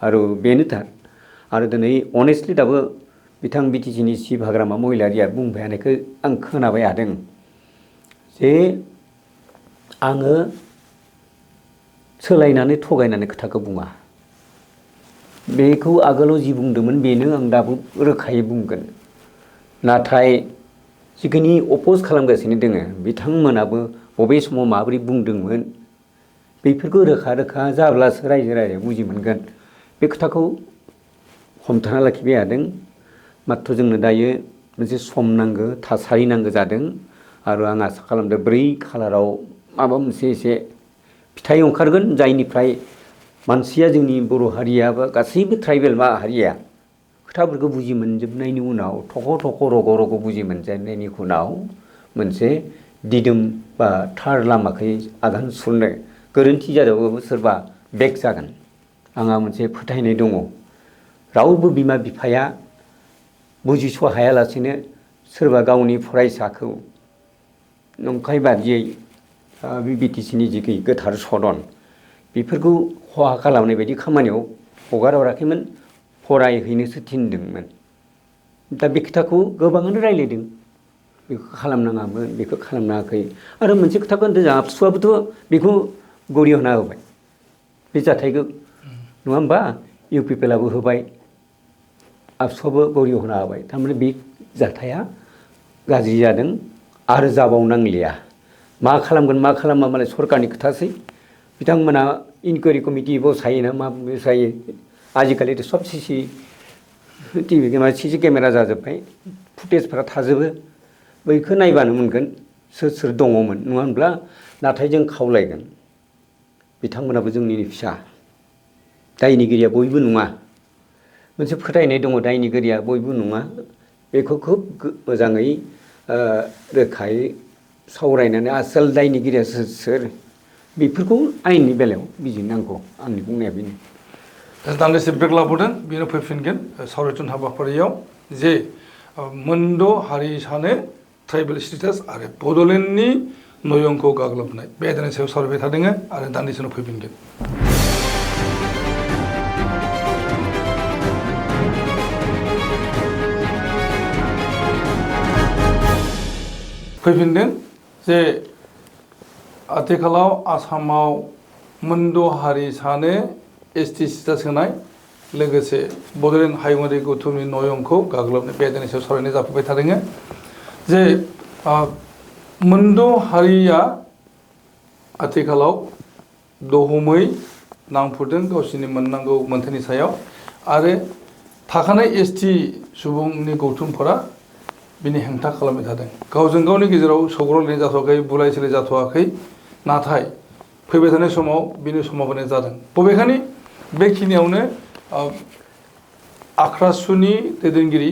[SPEAKER 2] आरो बेनो थार आरो दिनै अनेस्टलि दाबो बिथां बिटिसिनि चिफ हाग्रामा महिलारिया बुंबाय थानायखौ आं खोनाबाय थादों जे आङो सोलायनानै थगायनानै खोथाखौ बुङा बेखौ आगोलाव जि बुंदोंमोन बेनो आं दाबो रोखायै बुंगोन नाथाय जिखिनि अपोज खालामगासिनो दोङो बिथांमोनाबो बबे समाव माबोरै बुंदोंमोन बेफोरखौ रोखा रोखा जाब्लासो रायजो राजाया बुजि मोनगोन बे खोथाखौ हमथाना लाखिबाय थादों माथ्र जोंनो दायो मोनसे सम नांगौ थासारि नांगौ जादों आरो आं आसा खालामदों 4 खालाराव माबा मोनसे एसे फिथाइ ओंखारगोन जायनिफ्राय मानसिया जोंनि बर' हारिया बा गासैबो ट्राइबेल हारिया खोथाफोरखौ बुजि मोनजोबनायनि उनाव थख' रग' रग' बुजि मोनजोबनायनि उनाव मोनसे दिदोम बा थार लामाखै आगान सुरनो गोरोन्थि जादोंबाबो सोरबा बेक जागोन आंहा मोनसे फोथायनाय दङ रावबो बिमा बिफाया बुजिस' हायालासेनो सोरबा गावनि फरायसाखौ नंखाय बादियै बे बिटिसिनि जिखि गोथार सदन बेफोरखौ खहा खालामनाय बायदि खामानियाव हगार हराखैमोन फरायहैनोसो थिनदोंमोन दा बे खोथाखौ गोबाङानो रायज्लायदों बेखौ खालामनाङामोन बेखौ खालामनाङाखै आरो मोनसे खोथाखौ होनदों जोंहा आबसुआबोथ' बेखौ गरिहना होबाय बे जाथायखौ नङा होमबा इउ पि पि एल आबो होबाय आबसुआबो गरिहना होबाय थारमाने बे जाथाया गाज्रि जादों आरो जाबावनांलिया मा खालामगोन मा खालामा मालाय सरकारनि खोथासै बिथांमोना इनकुवारि कमिटि बसायोना मा बसायो आजिखालिथ' सब सिसि केमेरा जाजोब्बाय फुटेजफोरा थाजोबो बैखौ नायबानो मोनगोन सोर दङमोन नङा होनब्ला नाथाय जों खावलायगोन बिथांमोनाबो जोंनिनो फिसा दायनिगिरिया बयबो नङा मोनसे फोथायनाय दङ दायनिगिरिया बयबो नङा बेखौ खोब मोजाङै रोखायै सावरायनानै आसोल दायनिगिरिया सोर बेफोरखौ आयेननि बेलायाव बिजिरनांगौ आंनि बुंनाया बेनो
[SPEAKER 1] दान्दिसे ब्रेक लाबोदों बेनो फैफिनगोन सावरायथुन हाबाफारियाव जे मोनद' हारिसानो ट्राइबेल स्टेटास आरो बड'लेण्डनि नयनखौ गाग्लोबनाय बे आयदानि सायाव सावरायबाय थादों आरो दान्दिसेनो फैफिनगोन फैफिनदों जे आथिखालाव आसामाव मोनद' हारिसानो ST स्टेटास होनाय लोगोसे बड'लेण्ड हायुङारि गौथुमनि नयनखौ गाग्लोबनाय बे आयदानि सायाव सावरायनाय जाफैबाय थादों जे मोनद' हारिया आथिखालाव दहमै नांफुरदों गावसोरनि मोननांगौ मोन्थायनि सायाव आरो थाखानाय ST सुबुंनि गौथुमफोरा बिनि हेंथा खालामबाय थादों गावजों गावनि गेजेराव सौग्रावलायनाय जाथ'वाखै बुलाय सोलाय जाथ'वाखै नाथाय फैबाय थानाय समाव बिनि समावबोनाय जादों बबेखानि बेखिनियावनो आख्रासुनि दैदेनगिरि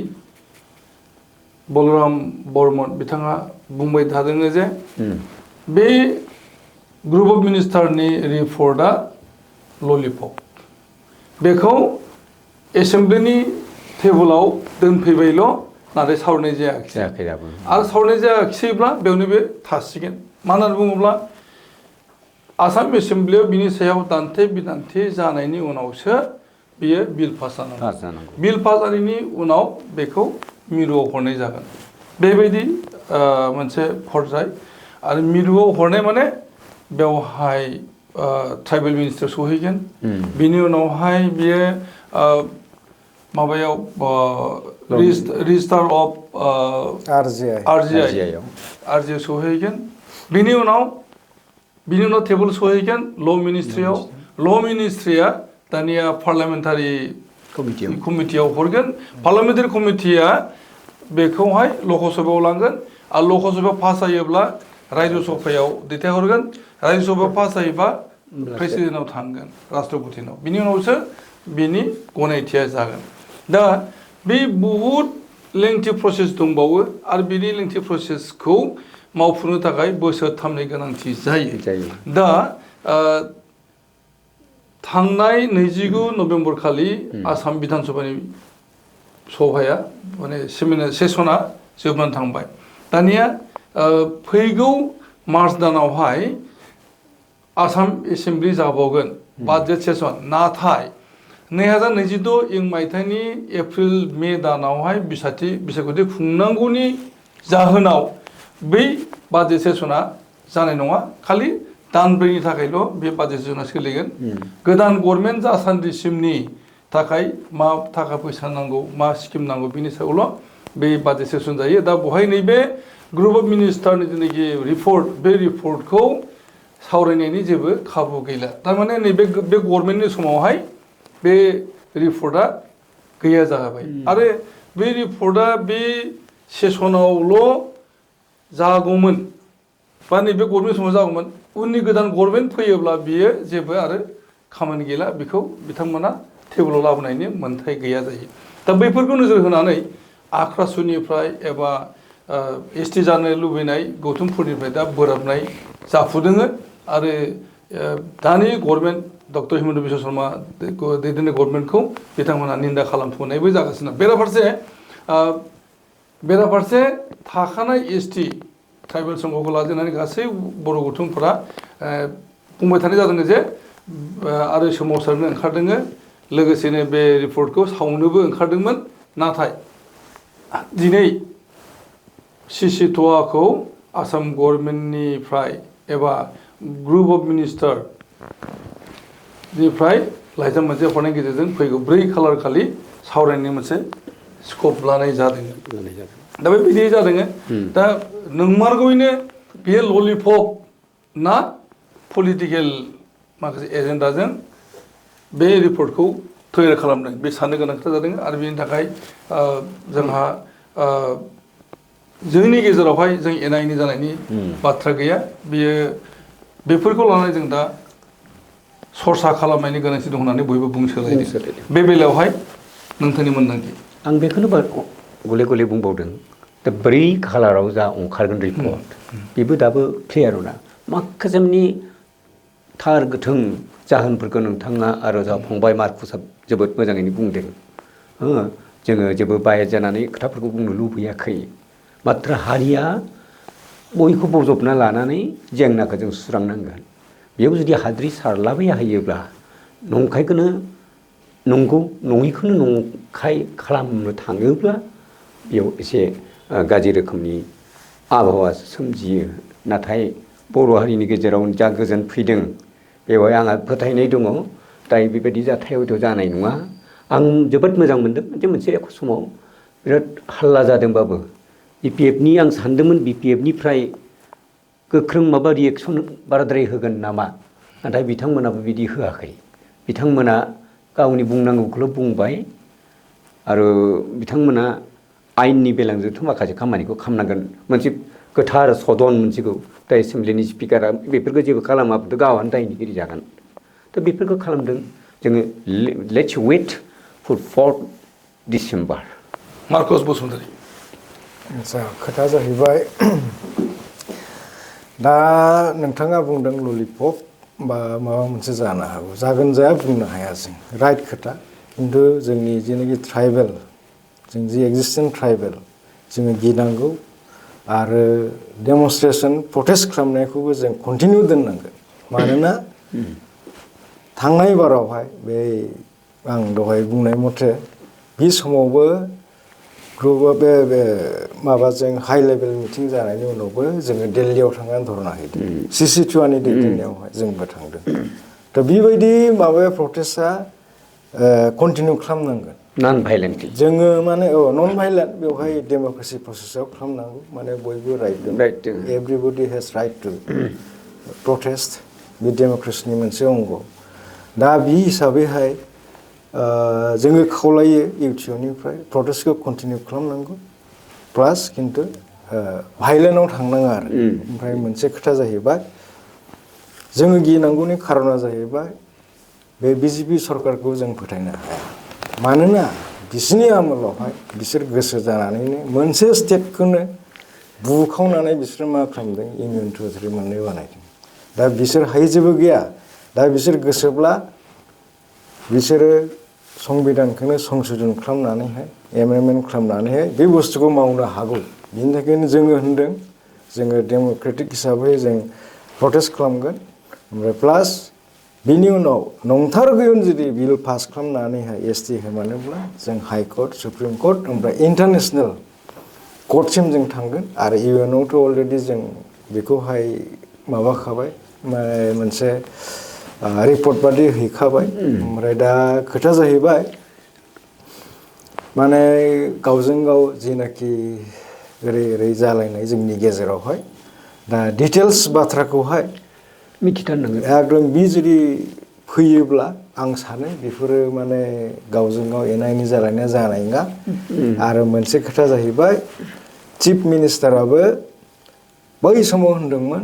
[SPEAKER 1] बलराम बर्मन बिथाङा बुंबाय थादों जे बे ग्रुप अफ मिनिस्टारनि रिपर्टआ ललिपप बेखौ एसेम्ब्लिनि टेबोलाव दोनफैबायल' नाथाय सावरायनाय जायाखै आरो सावरायनाय जायाखिसैब्ला बेयावनो बे थासिगोन मानो होननानै बुङोब्ला आसाम एसेम्ब्लियाव बिनि सायाव दान्थे बिदान्थे जानायनि उनावसो बियो बिल पास जानांगौ बिल पास जानायनि उनाव बेखौ मिरुआव हरनाय जागोन बेबायदि मोनसे फरजाय आरो मिरुआव हरनाय माने बेवहाय ट्राइबेल मिनिस्टार सहैगोन बिनि उनावहाय बियो माबायाव रेजिस्टार अफ आरजिआइ सहैगोन बिनि उनाव टेबोल सहैगोन ल' मिनिस्ट्रिया दानिया पार्लामेन्टारि कमिटियाव हरगोन पार्लामेन्टारि कमिटिया बेखौहाय लकसभायाव लांगोन आरो लकसभायाव पास जायोब्ला रायजो सभायाव दैथायहरगोन रायजो सभायाव पास जायोबा प्रेसिडेन्टनाव थांगोन राष्ट्रपतिनाव बिनि उनावसो बिनि गनायथिया जागोन दा बे बहुद लेंथि प्रसेस दंबावो आरो बिनि लेंथि प्रसेसखौ मावफुंनो थाखाय बोसोरथामनि गोनांथि जायो दा थांनाय 29 नभेम्बर खालि आसाम बिधान सभानि सभाया माने सेसना जोबनानै थांबाय दानिया फैगौ मार्च दानावहाय आसाम एसेम्बलि जाबावगोन बाजेट सेसन नाथाय 2026 इं मायथाइनि एप्रिल मे दानावहाय बिसायख'थि खुंनांगौनि जाहोनाव बै बाजेट सेसना जानाय नङा खालि दानब्रैनि थाखायल' बे बाजेट सेसना सोलिगोन गोदान गभर्नमेन्ट जासान्दिसिमनि थाखाय मा थाखा फैसा नांगौ मा स्किम नांगौ बिनि सायावल' बे बाजेट सेसन जायो दा बहाय नैबे ग्रुप अफ मिनिस्टारनि जिनाखि रिपर्ट बे रिपर्टखौ सावरायनायनि जेबो खाबु गैला थारमाने नैबे बे गभर्नमेन्टनि समावहाय बे रिपर्टआ गैया जाबाय आरो बे रिपर्टआ बे सेसनावल' जागौमोन बा नैबे गभर्नमेन्ट समाव जागौमोन उननि गोदान गभर्नमेन्ट फैयोब्ला बियो जेबो आरो खामानि गैला बेखौ बिथांमोना टेबोलाव लाबोनायनि मोन्थाय गैया जायो दा बैफोरखौ नोजोर होनानै आख्रासुनिफ्राय एबा एसटि जानो लुबैनाय गौथुमफोरनिफ्राय दा बोराबनाय जाफुदोङो आरो दानि गभर्नमेन्ट डक्टर हिमन्त बिश्व शर्मा दैदेननाय गभर्नमेन्टखौ बिथांमोना निन्दा खालामफुनायबो जागासिनो बेराफारसे थाखानाय एसटि ट्राइबेल संघखौ लाजेननानै गासै बर' गौथुमफोरा बुंबाय थानाय जादों जे आरो सोमावसारनो ओंखारदों लोगोसेनो बे रिपर्टखौ सावनोबो ओंखारदोंमोन नाथाय दिनै सिसि ट'आखौ आसाम गभर्नमेन्टनिफ्राय एबा ग्रुप अफ मिनिस्टारनिफ्राय लाइजाम मोनसे हरनायनि गेजेरजों फैगौ 4 खालार खालि सावरायनायनि मोनसे स्कप लानाय जादों दा बेबायदि जादों दा नंमारगौयैनो बेयो ललिपप ना पलिटिकेल माखासे एजेन्डाजों बे रिपर्टखौ तैयार खालामदों बे साननो गोनां खोथा जादों आरो बेनि थाखाय जोंहा जोंनि गेजेरावहाय जों एना एनि जानायनि बाथ्रा गैया बियो बेफोरखौ लानानै जों दा सरसा खालामनायनि गोनांथि दं होननानै बयबो बुंसोलायदों बे बेलायावहाय नोंथांनि मोनदांथि
[SPEAKER 2] आं बेखौनो गले गले बुंबावदों दा 4 खालाराव जा ओंखारगोन रिपर्ट बेबो दाबो क्लियार नङा माखासेनि थार गोथों जाहोनफोरखौ नोंथाङा आरो जा फंबाय मार्कुसा जोबोद मोजाङैनो बुंदों जोङो जेबो बायेट जानानै खोथाफोरखौ बुंनो लुबैयाखै मात्र हारिया बयखौ बजबना लानानै जेंनाखौ जों सुस्रांनांगोन बेयाव जुदि हाद्रि सारलाबाया होयोब्ला नंखायखौनो नंगौ नङिखौनो नंखाय खालामनो थाङोब्ला बेयाव एसे गाज्रि रोखोमनि आबहावा सोमजियो नाथाय बर' हारिनि गेजेराव जा गोजोन फैदों बेवहाय आंहा फोथायनाय दङ दायो बेबायदि जाथाया हयथ' जानाय नङा आं जोबोद मोजां मोनदों मोनसे समाव बिराद हाल्ला जादोंबाबो बिपिएफनि आं सानदोंमोन बिपिएफनिफ्राय गोख्रों माबा रिएक्सन बाराद्राय होगोन नामा नाथाय बिथांमोनाबो बिदि होआखै बिथांमोना गावनि बुंनांगौखौल' बुंबाय आरो बिथांमोना आयेननि बेलाजोंथ' माखासे खामानिखौ खालामनांगोन मोनसे गोथार सदन मोनसेखौ दा एसेम्ब्लिनि स्पिकारा बेफोरखौ जेबो खालामाबाथ' गावआनो दायनिगिरि जागोन दा बेफोरखौ खालामदों जोङो let's wait for 4 December
[SPEAKER 1] marks Basumatary
[SPEAKER 3] आदसा खोथा जाहैबाय दा नोंथाङा बुंदों ललिपप बा माबा मोनसे जानो हागौ जागोन जाया बुंनो हाया जों राइट खोथा खिन्थु जोंनि जेनाखि ट्राइबेल जों जि एक्जिस्टिं ट्राइबेल जोङो गिनांगौ आरो डेमनस्ट्रेसन प्रटेस्ट खालामनायखौबो जों कन्टिनिउ दोननांगोन मानोना थांनाय बारावहाय बे आं दहाय बुंनाय मथे बे समावबो ग्रुपआ बे माबाजों हाइ लेभेल मिटिं जानायनि उनावबो जोङो दिल्लीयाव थांनानै धरना हैदों सिसि टुआनि दैदेननायावहाय जोंबो थांदों दा बेबायदि माबाया प्रटेस्टआ कन्टिनिउ खालामनांगोन
[SPEAKER 2] नन भाइलेन्टलि
[SPEAKER 3] जोङो माने नन भाइलेन्ट बेवहाय डेम'क्रेसि प्रसेसआव खालामनांगौ माने बयबो राइट दं एभ्रिबडि हेज राइट टु प्रटेस्ट बे डेम'क्रेसिनि मोनसे अंग दा बे हिसाबैहाय जोङो खावलायो इउटिअनिफ्राय प्रटेस्टखौ कन्टिनिउ खालामनांगौ प्लास खिन्थु भाइलेन्टआव थांनाङा आरो ओमफ्राय मोनसे खोथा जाहैबाय जोङो गिनांगौनि खारना जाहैबाय बे बिजेपि सरकारखौ जों फोथायनो हाया मानोना बिसोरनि आमोलावहाय बिसोर गोसो जानानैनो मोनसे स्टेटखौनो बुखावनानै बिसोर मा खालामदों इउनियन टेरिटरि मोननै बानायदों दा बिसोर हायै जेबो गैया दा बिसोर गोसोब्ला बिसोरो संबिधानखौनो संशोधन खालामनानैहाय एमेन्डमेन्ट खालामनानैहाय बे बुस्थुखौ मावनो हागौ बिनि थाखायनो जोङो होनदों जोङो डेम'क्रेटिक हिसाबै जों प्रटेस्ट खालामगोन ओमफ्राय प्लास बिनि उनाव नंथारगौन जुदि बिल पास खालामनानैहाय एसटि होमानोब्ला जों हाइकर्ट सुप्रिम कर्ट ओमफ्राय इन्टारनेसनेल कर्टसिम जों थांगोन आरो इउएनआवथ' अलरेडि जों बेखौहाय माबाखाबाय मोनसे रिपर्ट बादि हैखाबाय ओमफ्राय दा खोथा जाहैबाय माने गावजों गाव जेनाखि ओरै जालायनाय जोंनि गेजेरावहाय दा डिटेल्स बाथ्राखौहाय
[SPEAKER 2] मिथिथारनांगोन
[SPEAKER 3] एकदम बि जुदि फैयोब्ला आं सानो बेफोरो माने गावजों गाव एना एनि जालायनाया जानाय नङा आरो मोनसे खोथा जाहैबाय चिफ मिनिस्टाराबो बै समाव होनदोंमोन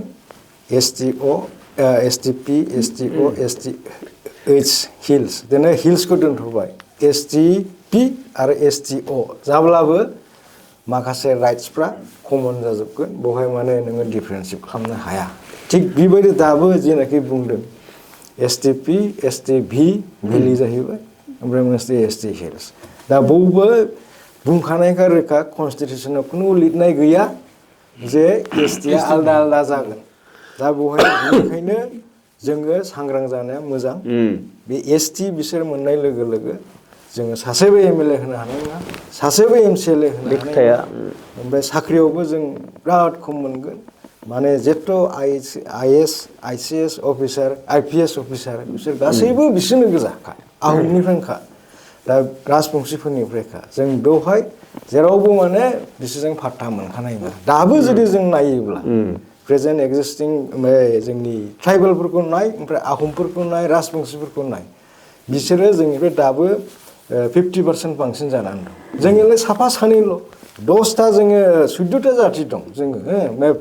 [SPEAKER 3] एसटिपि एसटिअ एसटिएइच हिल्स दिनै हिल्सखौ दोनथ'बाय एसटिपि आरो एसटिअ जाब्लाबो माखासे राइट्सफ्रा कमन जाजोबगोन बेवहाय माने नोङो डिफारेन्सियेट खालामनो हाया थिग बेबायदि दाबो जेनाखि बुंदों एसटिपि एसटिभि भेलि जाहैबाय ओमफ्राय मोनसे एसटि हिल्स दा बयबो बुंखानायखा रोखा कनस्टिटिउसनाव खुनु लिरनाय गैया जे एसटिआ आलदा आलदा जागोन दा बेवहाय बेनिखायनो जोङो सांग्रां जानाया मोजां बे एसटि बिसोर मोननाय लोगो लोगो जोङो सासेबो एमएलए होनो हानाय नङा सासेबो एमसिएलए होनो हानाय नङा ओमफ्राय साख्रियावबो जों बिराद खम मोनगोन माने जेथ' IAS ICS officer IPS officer बिसोर गासैबो बिसोरनो गोजाखा आहमनिफ्रायखा दा राजबंशिफोरनिफ्रायखा जों बेवहाय जेरावबो माने बिसोरजों फात्ता मोनखानाय नङा दाबो जुदि जों नायोब्ला प्रेजेन्ट एक्जिस्टिं जोंनि ट्राइबेलफोरखौ नाय ओमफ्राय आहमफोरखौ नाय राजबंशिफोरखौ नाय बिसोरो जोंनिफ्राय दाबो 50% बांसिन जानानै दं जोंनिलाय साफा सानैल' 10टा जोङो 14टा जाथि दं जोङो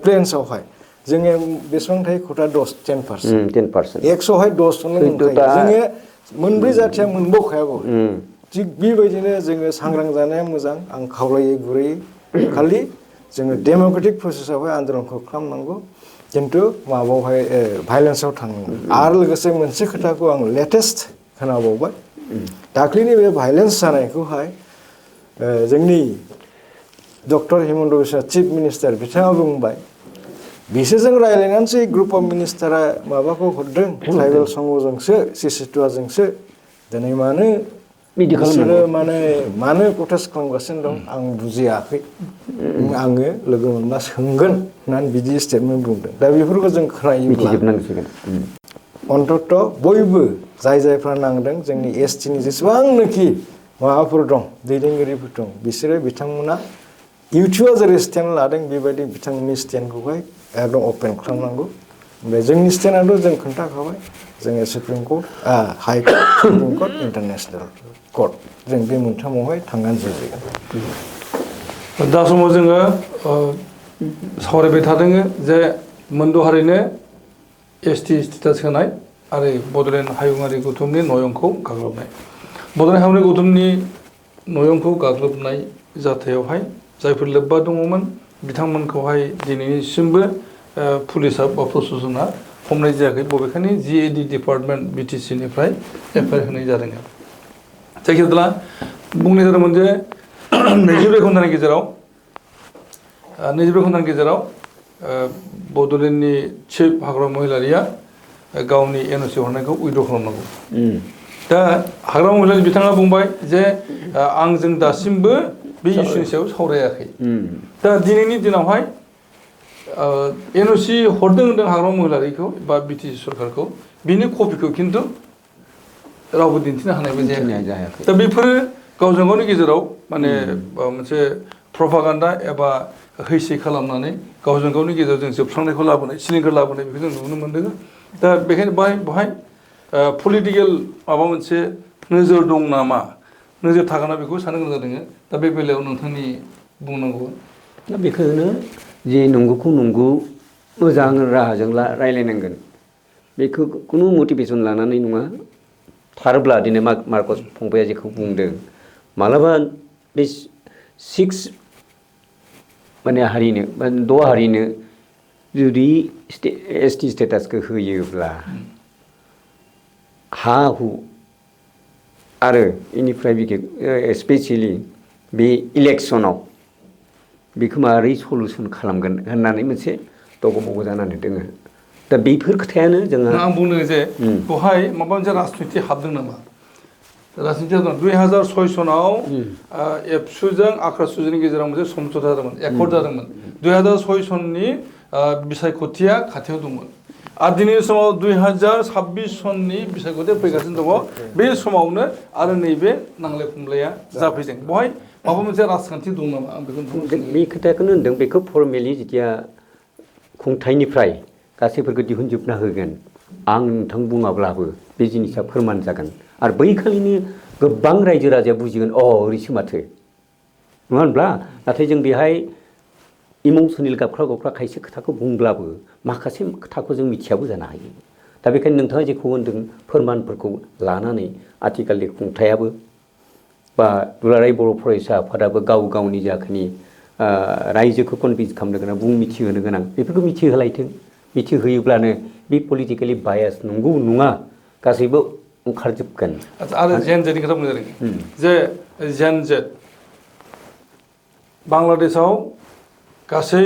[SPEAKER 3] प्लेन्सआवहाय जोङो बेसेबां थायो खथा 10% 100हाय 10 मोनखायो जोङो मोनब्रै जाथिया मोनबावखायाबो थिग बेबायदिनो जोङो सांग्रां जानाया मोजां आं खावलायो गुरैयै खालि जोङो डेम'क्रेटिक प्रसेसआवहाय आन्दलनखौ खालामनांगौ खिन्थु माबायावहाय भायलेन्सआव थांनांगौ आरो लोगोसे मोनसे खोथाखौ आं लेटेस्ट खोनाबावबाय दाख्लैनि बे भायलेन्स जानायखौहाय जोंनि doctor Himanta Biswa chief minister बिथाङा बुंबाय बिसोरजों रायज्लायनानैसो ग्रुप अफ मिनिस्टारा माबाखौ हरदों ट्राइबेल संघजोंसो सिसिटुवाजोंसो दिनै मानो बिसोरो मानो प्रटेस्ट खालामगासिनो दं आं बुजियाखै आङो लोगो मोनबा सोंगोन होननानै बिदि स्टेटमेन्ट बुंदों दा बेफोरखौ जों खोनायोब्ला अन्तत बयबो जायफ्रा नांदों जोंनि एसटिनि जेसेबांनाखि माबाफोर दं दैदेनगिरिफोर दं बिसोरो बिथांमोना इउटुबा जेरै स्टेन्ड लादों बेबायदि बिथांमोननि स्टेन्डखौहाय एकदम अपेन खालामनांगौ ओमफ्राय जोंनि स्टेन्डआथ' जों खोन्थाखाबाय जोङो supreme court high court supreme court international court जों बे मोनथामावहाय थांनानै जुजिगोन
[SPEAKER 1] दा समाव जोङो सावरायबाय थादों जे मोनद' हारिनो एसटि स्टेटास होनाय आरो बड'लेण्ड हायुङारि गौथुमनि नयनखौ गाग्लोबनाय बड'लेण्ड हायुङारि गौथुमनि नयनखौ गाग्लोबनाय जाथायावहाय जायफोर लोब्बा दङमोन बिथांमोनखौहाय दिनैसिमबो पुलिसा बा प्रशासना हमनाय जायाखै बबेखानि जिएडि डिपार्टमेन्ट बिटिसिनिफ्राय एफआइआर होनाय जादों जायखिजाया बुंनाय जादोंमोन जे 24 घन्टानि गेजेराव बड'लेण्डनि चिफ हाग्रामा महिलारिया गावनि एनअसि हरनायखौ उइद्र' खालामनांगौ दा हाग्रामा महिलारि बिथाङा बुंबाय जे आंजों दासिमबो बे इस्युनि सायाव सावरायाखै दा दिनैनि दिनावहाय एनअसि हरदों होनदों हाग्रामा महिलारिखौ बा बिटिसि सरकारखौ बिनि कपिखौ खिन्थु रावबो दिन्थिनो हानायबो जायाखै दा बेफोरो गावजों गावनि गेजेराव माने मोनसे प्रपागान्डा एबा हैसै खालामनानै गावजों गावनि गेजेराव जों जोबस्रांनायखौ लाबोनाय सिलिंखार लाबोनाय बेखौ जों नुनो मोन्दों दा बेखायनो बेवहाय पलिटिकेल माबा मोनसे नोजोर दं नामा नोजोर थागोना बेखौ साननो गोनां जादों दा बे बेलायाव नोंथांनि बुंनांगौ
[SPEAKER 2] दा बेखौनो जे नंगौखौ नंगौ मोजां राहाजों रायलायनांगोन बेखौ खुनु मटिभेसन लानानै नङा थारब्ला दिनै मार्कस फंबाया जेखौ बुंदों मालाबा बे 6 माने हारिनो बा 6 हारिनो जुदि एसटि स्टेटासखौ होयोब्ला हा हु आरो इनिफ्राय स्पेसियेलि बे इलेक्सनाव बेखौ माबोरै सलुसन खालामगोन होननानै मोनसे दगमग जानानै दोङो दा बेफोर खोथायानो जोङो
[SPEAKER 1] आं बुंदों जे बेवहाय माबा मोनसे राजनिति हाबदों नामा राजनितिया 2006 सनाव एबसुजों आक्रासुजोंनि गेजेराव मोनसे समझौता जादोंमोन एकर्ड जादोंमोन 2006 सननि बिसायख'थिया खाथियाव दंमोन आरो दिनैनि समाव 2026 सननि बिसायख'थिया फैगासिनो दङ बे समावनो आरो नैबे नांलाय खमलाया जाफैदों बेवहाय माबा मोनसे राजखान्थि दं नामा आं बेखौ
[SPEAKER 2] बे खोथाखौनो होनदों बेखौ फर्मेलि जेथिया खुंथाइनिफ्राय गासैफोरखौ दिहुनजोबना होगोन आं नोंथां बुङाब्लाबो बे जिनिसा फोरमान जागोन आरो बैखालिनो गोबां रायजो राजाया बुजिगोन ओरैसो माथो नङा होनब्ला नाथाय जों बेहाय इमसनेल गाबख्रा गाबख्रा खायसे खोथाखौ बुंब्लाबो माखासे खोथाखौ जों मिथियाबो जानो हायो दा बेखायनो नोंथाङा जेखौ होनदों फोरमानफोरखौ लानानै आथिखालनि खुंथायाबो बा दुलाराय बर' फरायसा आफादाबो गाव गावनि जाखिनि रायजोखौ कनभिन्स खालामनो गोनां मिथिहोनो गोनां बेफोरखौ मिथिहोलायथों मिथिहोयोब्लानो बे पलिटिकेलि बायास नंगौ नङा गासैबो ओंखारजोबगोन
[SPEAKER 1] आरो जेन जेटनि खोथा बुंनाय जादों जे जेन जेट बांलादेशआव गासै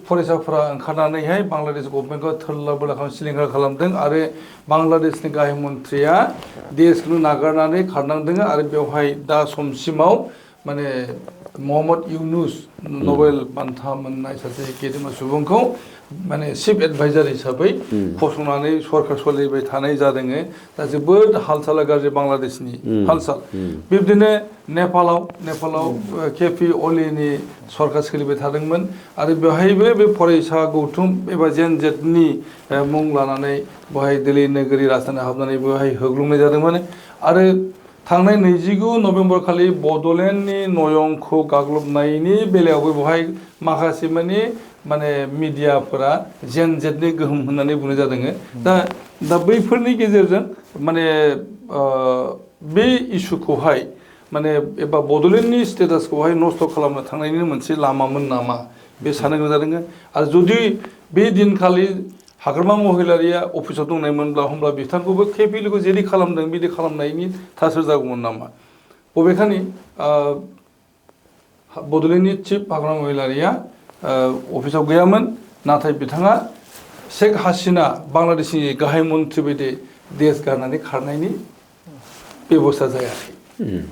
[SPEAKER 1] फरायसाफोरा ओंखारनानैहाय बांलादेश गभर्नमेन्टखौ थोरला बोला सिलिंखार खालामदों आरो बांलादेशनि गाहाय मन्थ्रिया देशखौ नागारनानै खारनांदों आरो बेवहाय दा समसिमाव माने मोहम्मद इउनुस नबेल बान्था मोननाय सासे गेदेमा सुबुंखौ माने चिफ एडभाइजार हिसाबै फसंनानै सरकार सोलिबाय थानाय जादों दा जोबोद हालसाला गाज्रि बांलादेशनि हालसाल बिब्दिनो नेपालाव केपि अलिनि सरकार सोलिबाय थादोंमोन आरो बेवहायबो बे फरायसा गौथुम एबा जेन जेटनि मुं लानानै बेवहाय दिल्ली नोगोरि राजधानी हाबनानै बेवहाय होग्लुंनाय जादोंमोन आरो थांनाय 29 नभेम्बर खालि बड'लेण्डनि नयंखौ गाग्लोबनायनि बेलायावबो बेवहाय माखासे माने मिडियाफोरा जेन जेटनि गोहोम होननानै बुंनाय जादों दा बैफोरनि गेजेरजों माने बे इस्युखौहाय माने एबा बड'लेण्डनि स्टेटासखौहाय नस्थ' खालामनो थांनायनि मोनसे लामामोन नामा बे साननो गोनां जादों आरो जुदि बे दिनखालि हाग्रामा महिलारिया अफिसाव दंनायमोनब्ला होमब्ला बिथांखौबो केपिएलखौ जेरै खालामदों बिदि खालामनायनि थासोर जागौमोन नामा बबेखानि बड'लेण्डनि चिफ हाग्रामा महिलारिया अफिसाव गैयामोन नाथाय बिथाङा शेख हासिना बांलादेशनि गाहाय मन्थ्रि बायदि देश गारनानै खारनायनि बेबस्था जायाखै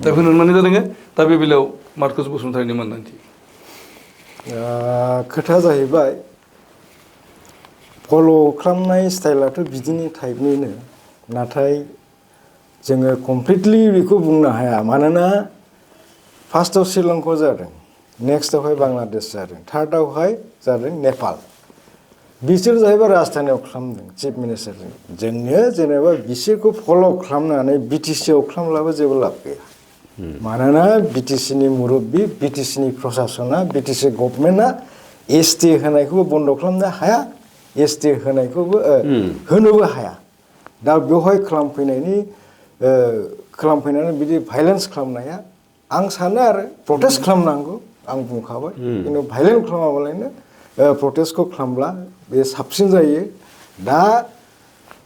[SPEAKER 1] दा बेखौ नुनो मोननाय जादों दा बे बेलायाव मार्कोस बसुमतारिनि मोन्दांथि
[SPEAKER 3] खोथाया जाहैबाय फल' खालामनाय स्टाइलाथ' बिदिनि टाइपनिनो नाथाय जोङो कमप्लिटलि बेखौ बुंनो हाया मानोना फार्स्टआव श्रीलंका जादों नेक्स्टआवहाय बांलादेश जादों थार्डआवहाय जादों नेपाल बिसोर जाहैबाय राजधानीयाव खालामदों चिफ मिनिस्टारजों जोङो जेनेबा बिसोरखौ फल' खालामनानै बिटिसिआव खालामब्लाबो जेबो लाब गैया मानोना बिटिसिनि मुरब्बि बिटिसिनि प्रसासना बिटिसि गभर्नमेन्टआ एसटि होनायखौबो बन्द' खालामनो हाया एसटि होनायखौबो होनोबो हाया दा बेवहाय खालामफैनानै बिदि भाइलेन्स खालामनाया आं सानो आरो प्रटेस्ट खालामनांगौ आं बुंखाबाय खिन्थु भाइलेन्ट खालामाबालायनो प्रटेस्टखौ खालामब्ला बे साबसिन जायो दा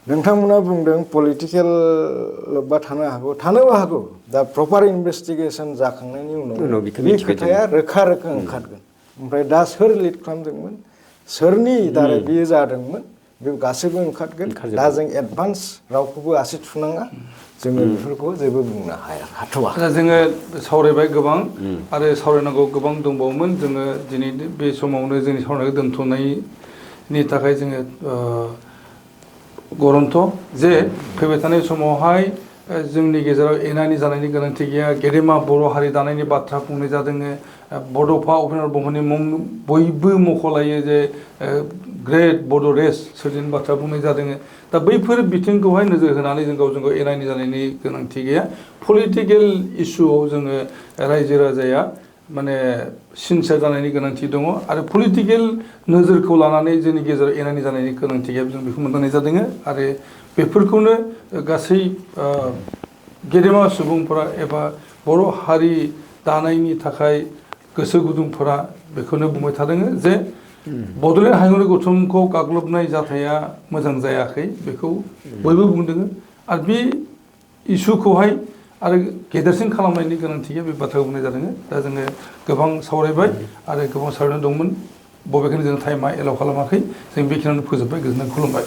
[SPEAKER 3] नोंथांमोना बुंदों पलिटिकेल लोब्बा थानोबो हागौ दा प्रपार इनभेस्टिगेसन जाखांनायनि उनाव बे खोथाया रोखा ओंखारगोन ओमफ्राय दा सोर लिड खालामदोंमोन सोरनि दारै बियो जादोंमोन बे गासैबो ओंखारगोन दा जों एडभान्स रावखौबो आसि थुनाङा जोङो बेफोरखौ जेबो बुंनो हाथ'वा
[SPEAKER 1] जोङो सावरायबाय गोबां आरो सावरायनांगौ गोबां दंबावोमोन जोङो दिनै बे समावनो जोंनि सावरायनायखौ दोनथ'नायनि थाखाय जोङो गरन्थ' जे फैबाय थानाय समावहाय जोंनि गेजेराव एना एनि जानायनि गोनांथि गैया गेदेमा बर' हारि दानायनि बाथ्रा बुंनाय जादों बड'फा उपेन्द्र ब्रह्मनि मुं बयबो मख'लायो जे ग्रेट बड' रेस सोरजिनो बाथ्रा बुंनाय जादों दा बैफोर बिथिंखौहाय नोजोर होनानै जों गावजों गाव एना एनि जानायनि गोनांथि गैया पलिटिकेल इस्युआव जोङो रायजो राजाया माने सिनसियार जानायनि गोनांथि दङ आरो पलिटिकेल नोजोरखौ लानानै जोंनि गेजेराव एना एनि जानायनि गोनांथि गैया जों बेखौ मोनदांनाय जादों आरो बेफोरखौनो गासै गेदेमा सुबुंफोरा एबा बर' हारि दानायनि थाखाय गोसो गुदुंफोरा बेखौनो बुंबाय थादों जे बड'लेण्ड हायुङारि गौथुमखौ गाग्लोबनाय जाथाया मोजां जायाखै बेखौ बयबो बुंदों आरो बे इस्युखौहाय आरो गेदेरसिन खालामनायनि गोनांथि गैया बे बाथ्राखौ बुंनाय जादों दा जोङो गोबां सावरायबाय आरो गोबां सावरायनो दंमोन बबेखानि जों टाइमा एलाव खालामाखै जों बेखिनियावनो फोजोबबाय गोजोननाय खुलुमबाय